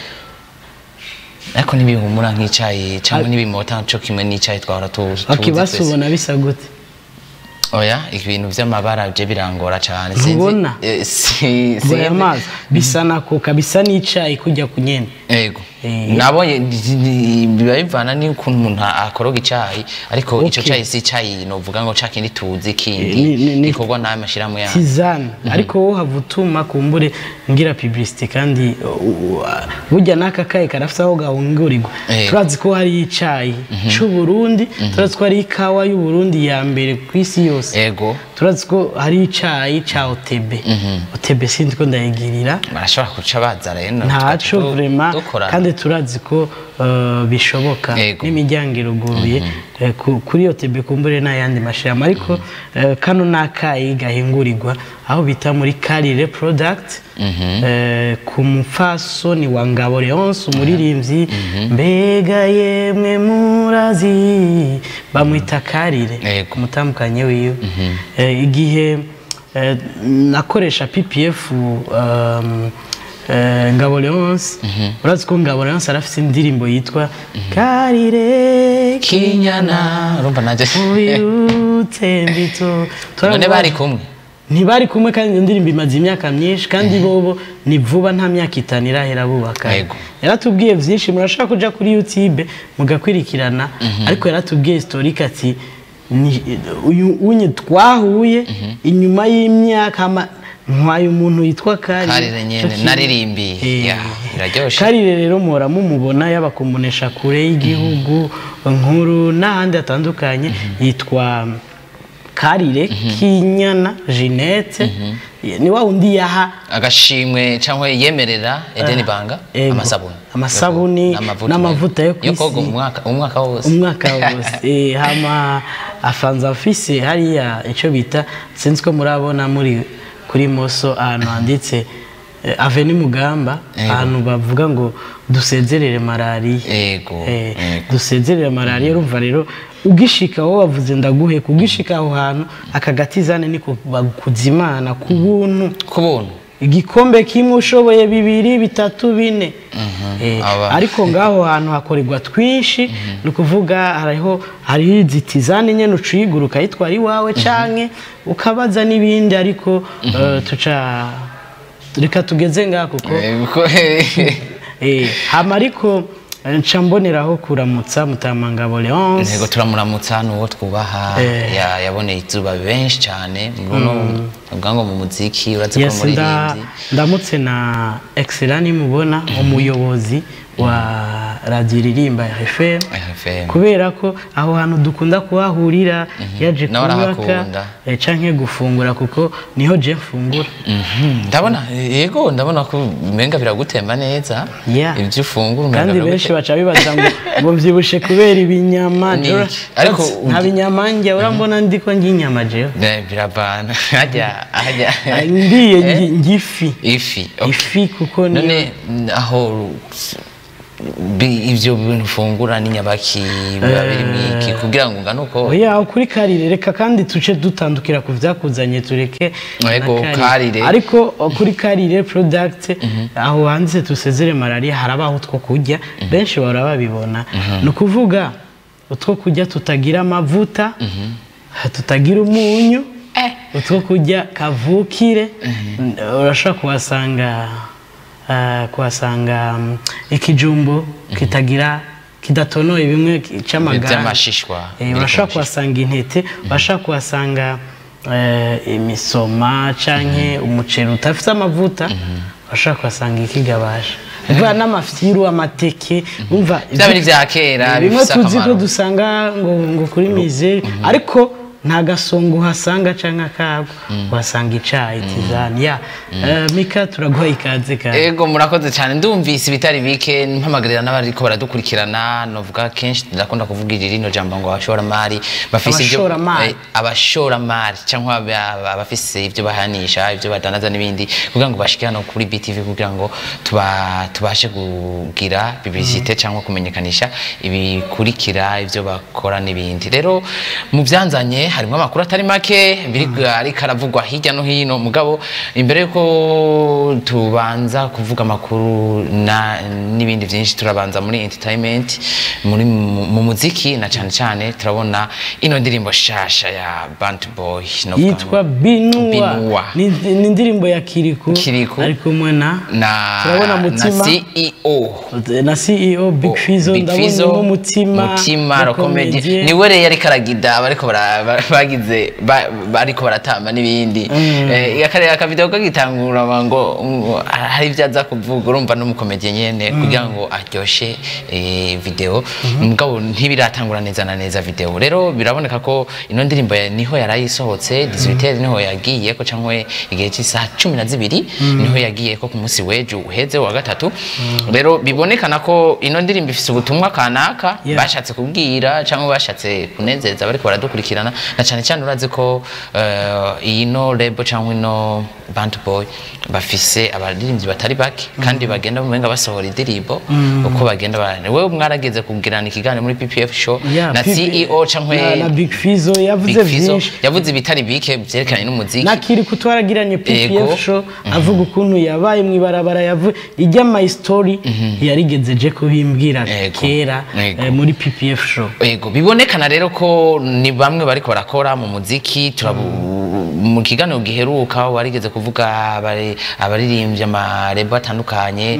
ariko ntibihumura nk'icayi cyangwa ntibimota co kimwe n'icayi twahora tuzi Basi twese. ubona bisa gute? Oya, ibintu vy'amabara je birangora cane. Sinzi. Ntubona? Sinzi. Amazi bisa na coca, bisa n'icayi kujya kunyene. Ego. Nabonye biba bivana n'ukuntu umuntu akoroga icayi, ariko ico cayi si icayi novuga ngo ca kindi tuzi kindi gikorwa n'ayo mashirahamwe yayo. Tizane. Ariko wowe hava utuma kumbure ngira publicité, kandi burya n'aka kayi karafise aho gahungurirwa. Turazi ko hari icayi c'u Burundi, turazi ko hari ikawa y'u Burundi ya mbere ku isi yose. Turazi ko hari icayi ca OTB. OTB sinzi ko ndayigirira. Barashobora kuca baza rero. Ntaco vraiment, dukorana. kandi turazi ko bishoboka n'imiryango iruguruye. Kuri OTB kumbure n'ayandi mashirahamwe, ariko kano n'akayi gahingurirwa aho bita muri Karire Product, ku mupfasoni wa Ngabo Leonce umuririmbyi, mbega yemwe murazi bamwita Karire, umutandukanye wiwe. Igihe nakoresha PPF Ngabo Leonce, urazi ko Ngabo Leonce arafise indirimbo yitwa Karire Kinyana, urumva naje ubirutse mbito. None bari kumwe? Ntibari kumwe, kandi iyo ndirimbo imaze imyaka myinshi, kandi bobo ni vuba nta myaka 5 irahera bubaka. Yaratubwiye vyinshi, murashaka kuja kuri YouTube mugakwirikirana, ariko yaratubwiye historique ati uyu unye twahuye inyuma y'imyaka ntwaye umuntu yitwa Karire. Karire nyene naririmbiye. Ya, iraryoshe. Karire rero muhora mumubona yaba kumunesha kure y'igihugu nkuru n'ahandi hatandukanye, yitwa Karire Kinyana Jeanette. Ni wa undi yaha agashimwe cyangwa yemerera Eden Banga amasabuni. Amasabuni n'amavuta yo kwisi. Yo koga umwaka wose. Umwaka wose. Hama afanza office hariya ico bita sinzi ko murabona muri kuri moso ahantu handitse Avenue Mugamba, ahantu bavuga ngo dusezerere malaria. Yego. Dusezerere malaria, urumva rero ugishika aho bavuze ndaguhe kugishika aho hantu akagatizane niko bakuzimana ku buntu. Ku buntu. Igikombe kimwe ushoboye 2 3 4. Ariko ngaho hantu hakorerwa twinshi, ni ukuvuga hariho izitizane nyene ucuyiguruka yitwara iwawe canke ukabaza n'ibindi, ariko tuca reka tugeze ngaho kuko hama ariko nca mboneraho kuramutsa Mutamangabo Leonce. Ntego turamuramutsa nuwo twubaha, yaboneye izuba benshi cyane muno ubwango mu muziki uraze ko muri rindi. Ndamutse na Excellent mubona umuyobozi wa Radio Ririmba RFM, kubera ko aho hantu dukunda kuhahurira yaje kunywa canke gufungura kuko niho je mfungura. Ndabona yego, ndabona ko menga biragutemba neza ibyo ufungura, kandi benshi baca bibaza ngo mvyibushe kubera ibinyama, ariko nta binyama njya urambona ndiko njya inyama jewe birabana hajya hajya ndiye ngifi ifi kuko none aho ibyo bintu ufungura ni nyabaki biba biri mwiki kugira ngo ungane uko. Oya kuri karire reka kandi tuce dutandukira ku vyakuzanye tureke yego karire, ariko kuri karire product aho hanze tusezere malaria harabaho utwo kurya benshi bahora babibona. Ni ukuvuga utwo kurya tutagira amavuta, tutagira umunyu, utwo kurya kavukire. Urashobora kuhasanga ikijumbo kitagira kidatonoye bimwe cy'amagara by'amashishwa, urashobora kuhasanga intete, urashobora kuhasanga imisoma canke umuceri utafite amavuta, urashobora kuhasanga ikigabasha umva n'amafyiru, amateke, umva bya bintu bya kera bimwe tuzi ko dusanga ngo kuri mize, ariko nta gasongo uhasanga canke akagwa, uhasanga icayi tizani ya Mika. Turaguha ikaze kandi. Ego murakoze cyane, ndumvise ibitari bike mpamagarira n'abariko baradukurikirana. Novuga kenshi ndakunda kuvuga rino jambo ngo abashoramari bafise ibyo abashoramari cyangwa abafise ibyo bahanisha, ibyo badandaza n'ibindi, kugira ngo bashike hano kuri BTV kugira ngo tubashe kugira publicité cyangwa kumenyekanisha ibikurikira ibyo bakora n'ibindi. Rero mu byanzanye harimo amakuru atari make biri ariko aravugwa hirya no hino, mugabo imbere yuko tubanza kuvuga amakuru n'ibindi byinshi turabanza muri entertainment, muri mu muziki na cyane cyane turabona ino ndirimbo shasha ya Band Boy yitwa Binua. Ni indirimbo ya Kiriku ari kumwe na turabona Mutima na CEO Big Fizzo, ndabona Mutima Comedy niwe rero yari karagida bariko bagize bariko baratamba n'ibindi. Akarere akavideo kagitangura ngo hari ibyaza kuvuga, urumva n'umukomedi nyene kugira ngo aryoshe video, mugabo ntibiratangura neza na neza video. Rero biraboneka ko ino ndirimbo niho yarayisohotse 18 niho yagiye ko cankwe igihe cy'isaha 12 niho yagiye ko ku munsi wejo uheze wa gatatu. Rero bibonekana ko ino ndirimbo ifise ubutumwa kanaka bashatse kubwira cyangwa bashatse kunezeza bariko baradukurikirana, na cyane cyane urazi ko ino label cyangwa ino Band Boy bafise abaririmbyi batari bake kandi bagenda mumenga basohora indirimbo uko bagenda wewe mwarageze kugirana ikiganiro muri PPF show na CEO cyangwa na Big Fizzo yavuze byinshi, yavuze ibitari bike byerekanye n'umuziki na Kiriku twaragiranye PPF show avuga ukuntu yabaye mu ibarabara yavuye ijya my story yarigeze je kubimbwira kera muri PPF show. Yego bibonekana rero ko ni bamwe bariko barakora mu muziki. Mu kiganiro giheruka warigeze kuvuga abaririmbyi amarebo atandukanye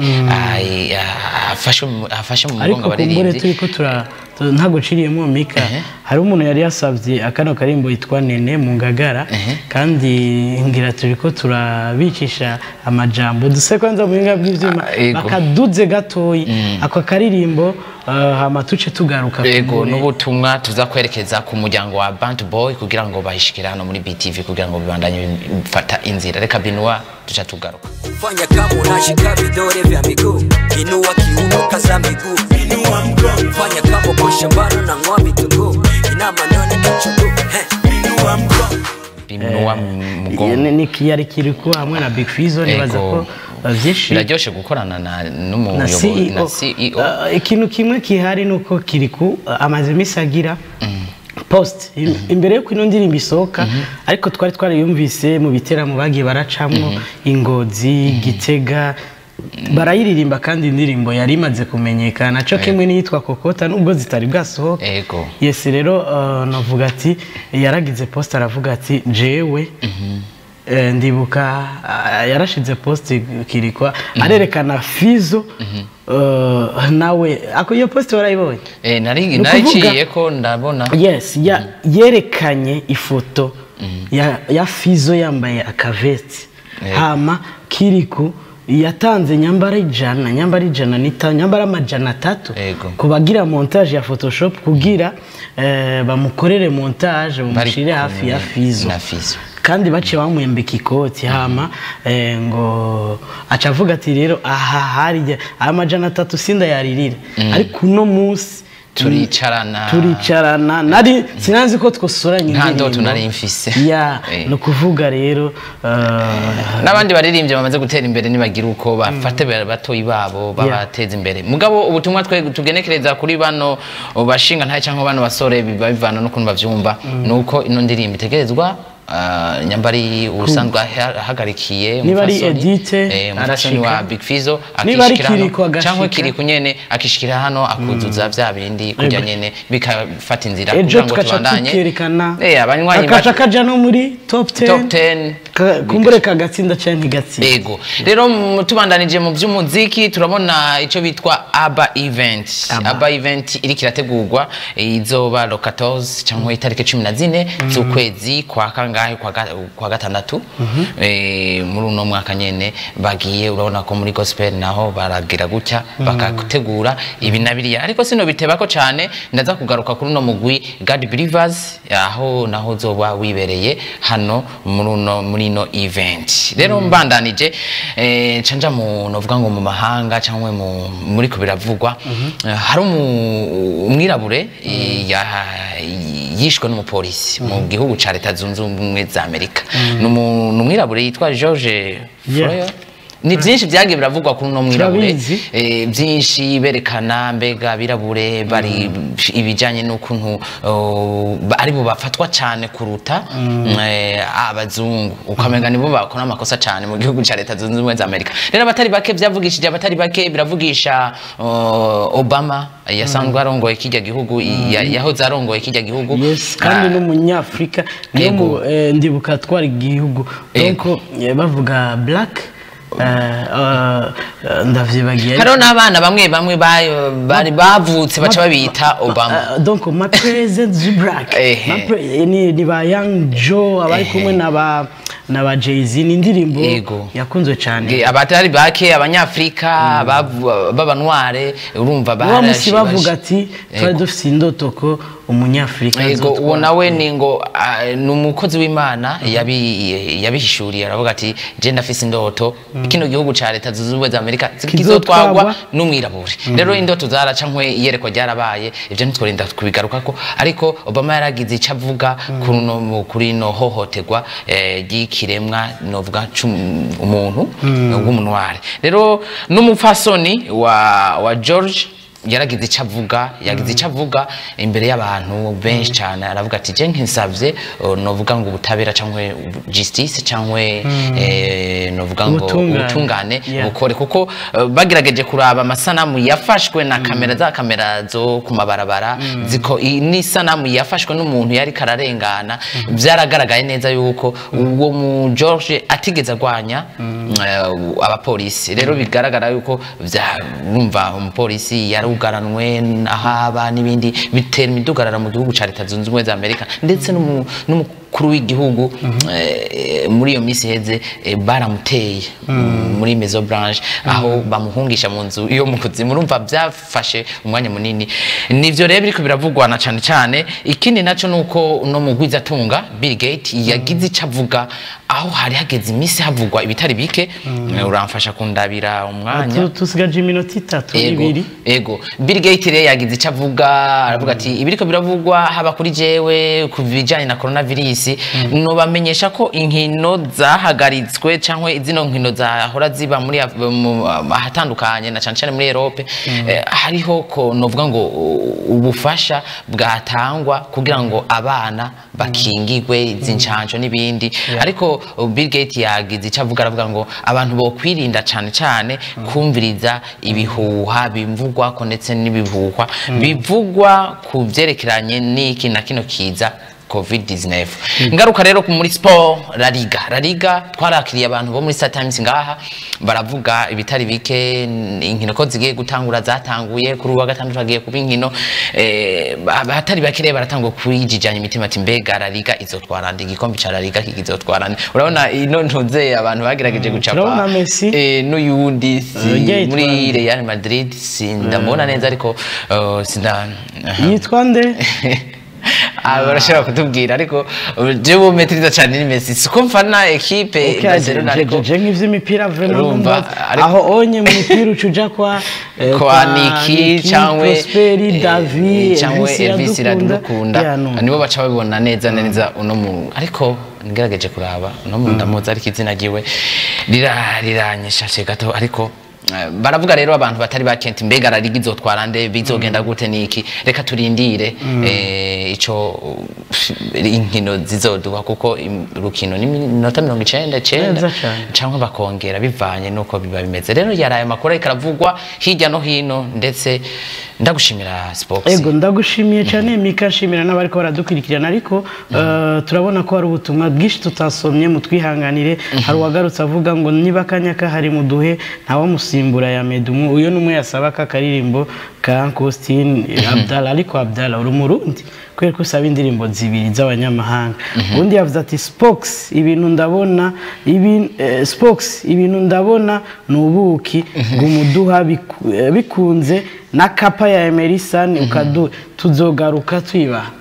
afashe mu mugongo abaririmbyi, ariko turiko ntago ciriyemo Mika. Hari umuntu yari yasavye akano karimbo yitwa Nene mu Ngagara, kandi ngira turiko turabicisha amajambo duse kwanza mu binga bw'ivyuma bakaduze gatoyi ako karirimbo hama tuce tugaruka. Yego n'ubutumwa tuza kwerekeza ku muryango wa Band Boy kugira ngo bahishikire hano muri BTV kugira ngo bibandanye bifata inzira. Reka Binua tuca tugaruka. Fanya kama unashika vidole vya miguu, inua kiuno kaza miguu, inua mgongo, fanya kama uko shambani na ng'oa vitunguu, inama none kichuguu, inua mgongo, Binua mgongo. Ni yari Kiriku hamwe na Big Fizzo, nibaza ko byinshi biraryoshe gukorana na n'umuyobozi na CEO. Ikintu kimwe kihari nuko Kiriku amaze imisi agira post imbere yo ino ndirimbo isohoka, ariko twari twariyumvise mu biteramo bagiye baracamwo, Ingozi, Gitega, barayiririmba, kandi indirimbo yari imaze kumenyekana cyo kimwe n'iyitwa Kokota nubwo zitari bwasohoka. Yes, rero navuga ati yaragize post aravuga ati jewe ndibuka yarashize post Kirikwa arerekana Fizo nawe ako iyo post warayibonye? Nari nariciye ko ndabona. Yes, yerekanye ifoto ya Fizo yambaye akavesti, hama Kiriku yatanze nyambara 100, nyambara 105, nyambara 300 kubagira montage ya Photoshop kugira bamukorere montage bamushire hafi ya Fizo. Kandi baciye bamwembeka ikoti, hama ngo acavuga ati rero aha hari 300 sinda yaririra, ariko uno munsi turicarana nari sinanzi ko twosoranye nta ndoto nari mfise. Ya no kuvuga rero n'abandi baririmbye bamaze gutera imbere nibagira uko bafate batoyi babo babateza imbere. Mugabo ubutumwa twe tugenekereza kuri bano bashinga ntaye cyangwa bano basore biba bivana no kuntu bavyumva, nuko ino ndirimbo itegerezwa nyambari usanzwe ahagarikiye umufasoni wa Big Fizzo akishikira hano cyangwa Kiriku nyene akishikira hano akuzuza vya bindi kujya nyene bikafata inzira kugira ngo tubandanye abanywanyi bakaca kaja no muri top 10 kumbure kagatsinda cyane ntigatsinda. Yego, rero tubandanije mu by'umuziki turabona ico bitwa ABBA event. ABBA event iri kirategurwa, izoba lo 14 cyangwa itariki 14 z'ukwezi kwa kangahe kwa gatandatu muri uno mwaka nyene bagiye. Urabona ko muri gospel naho baragira gutya bakategura ibi nabiriya, ariko sino bitebako cyane ndaza kugaruka kuri uno mugwi God Believers aho naho zoba wibereye hano muri uno muri no event. Rero mbandanije canja mu novuga ngo mu mahanga cyangwa muri ko biravugwa, hari umwirabure yishwe n'umupolisi mu gihugu ca Leta Zunze Ubumwe za Amerika. N'umwirabure yitwa George Floyd. Ni byinshi byagiye biravugwa kuri uno mwirabure, byinshi berekana mbega birabure bari ibijanye n'ukuntu ari bo bafatwa cyane kuruta abazungu, ukamenga nibo bakora amakosa cyane mu gihugu ca Leta Zunze Ubumwe za Amerika. Rero abatari bake byavugishije, abatari bake biravugisha Obama yasanzwe arongoye kijya gihugu, yahoze arongoye kijya gihugu. Yes, kandi n'umunyafrika niyo ndibuka twari igihugu donc bavuga black ndavyibagiye. Hariho n'abana bamwe bamwe bari bavutse baca babita Obama. Donc my president is black. Ni ba Young Joe abari kumwe na ba Jay-Z, ni indirimbo yakunzwe cyane. Abatari bake abanyafrika b'abanware urumva barashi bavuga ati twari dufite indoto ko umunyafrika. Yego, uwo nawe ni ngo ni umukozi w'Imana yabihishuriye aravuga ati je ndafise indoto kino gihugu ca Leta Zunze Ubumwe za Amerika kizotwagwa n'umwirabure. Rero indoto zaraca nkwe iyerekwa ryarabaye, ivyo ntitworinda kubigarukako, ariko Obama yaragize ico avuga kuri no hohoterwa ry'ikiremwa novuga umuntu w'umunware. Rero n'umupfasoni wa George yaragize icyo avuga, yagize icyo avuga imbere y'abantu benshi cyane, aravuga ati je nkinsavye novuga ngo ubutabera cyangwa justice cyangwa novuga ngo ubutungane bukore, kuko bagerageje kuraba amasanamu yafashwe na kamera za kamera zo kumabarabara ziko n'isanamu yafashwe n'umuntu yari kararengana, byaragaragaye neza yuko uwo mu George atigeze agwanya abapolisi. Rero bigaragara yuko urumva umupolisi yarugaranwe ahaba n'ibindi bitera imidugarara mu gihugu ca Leta Zunze Ubumwe za Amerika, ndetse n'umukuru w'igihugu muri iyo minsi iheze baramuteye muri Maison Blanche aho bamuhungisha mu nzu iyo mu kuzimu. Urumva byafashe umwanya munini. Nivyo rero biriko biravugwa na cane cane. Ikindi naco nuko no mugwiza tunga Bill Gates yagize ico avuga aho hari hageze iminsi havugwa ibitari bike. Uramfasha kundabira umwanya, tusigaje iminota 3 2. Ego, Bill Gates rero yagize ico avuga, aravuga ati ibiriko biravugwa haba kuri jewe ku bijanye na coronavirus Isi. Nobamenyesha ko inkino zahagaritswe cyangwa izino nkino zahora ziba muri ahatandukanye na cyane cyane muri Europe, hariho ko novuga ngo ubufasha bwatangwa kugira ngo abana bakingigwe izi ncanco n'ibindi. Ariko Bill Gates yagize icyo avuga, aravuga ngo abantu bokwirinda cyane cyane kumviriza ibihuha bimvugwa ko ndetse n'ibihuhwa bivugwa ku byerekeranye n'iki na kino kiza COVID-19. Ngaruka rero muri sport, La Liga. La Liga twarakiriye abantu bo muri Star Times ngaha, baravuga ibitari bike, inkino ko zigiye gutangura, zatanguye kuri uwa gatandatu, hagiye kuba inkino. Abatari bake rero baratangwa kwijijanya imitima ati mbega La Liga izotwara nde, igikombe ca La Liga kizotwara nde? Urabona ino ntuze abantu bagerageje gucapa Turabona Messi. N'uyundi si, Ujya yitwa muri nde? Real Madrid, sindamubona neza ariko sinda Yitwa nde? Ah, barashobora kutubwira, ariko jewe maîtriza cyane ni Messi, siko mfana equipe Okay, Barcelona, ariko je nk'ivy'imipira vraiment Urumva, numva aho onye mu mupira ucuja kwa kwa Niki cyangwa Prosperi, David, cyangwa Elvis Iradukunda, Yeah, no. nibo baca babibona neza neza uno mu, ariko ngerageje kuraba uno mu ndamuzi, ariko izina ryiwe riranyishashe gato. Ariko baravuga rero abantu batari bakenti, mbega La Liga izotwara nde, bizogenda gute niki? Reka turindire ico inkino zizoduha, kuko urukino ni minota 99 Neza cane. cyangwa bakongera bivanye nuko biba bimeze. Rero yaraye amakuru ariko aravugwa hirya no hino, ndetse ndagushimira Spox. Ego, ndagushimiye cyane Mika, nshimira n'abariko baradukurikirana. Ariko turabona ko hari ubutumwa bwinshi tutasomye, mutwihanganire. Hari uwagarutse avuga ngo niba akanya kahari muduhe ntawamusimbura ya Medumu. Uyo numwe yasaba ka karirimbo ka Austin Abdallah. Ariko Abdallah, uri umurundi, kubera ko usaba indirimbo zibiri z'abanyamahanga. Undi yavuze ati Spox ibintu ndabona ibi, Spox ibintu ndabona ni ubuki bw'umuduha bikunze na kapa ya Emerson ukadu tuzogaruka twibaha.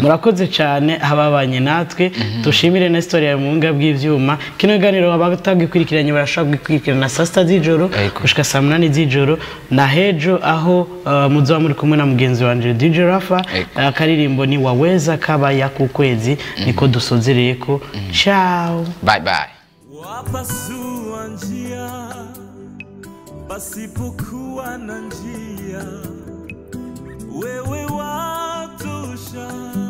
Murakoze cyane ababanye natwe. Tushimire Nestor ya muhunga bw'ivyuma. Kino kiganiro abatagikurikiranye barashobora gukurikirana saa 6 z'ijoro gushika saa 8 z'ijoro na hejo, aho muzoba muri kumwe na mugenzi wanje DJ Rafa. Akaririmbo ni Waweza Kabaya ku kwezi niko dusozereyeko. Ciao. Bye bye. Wapasua njia pasipokuwa na njia, wewe watosha.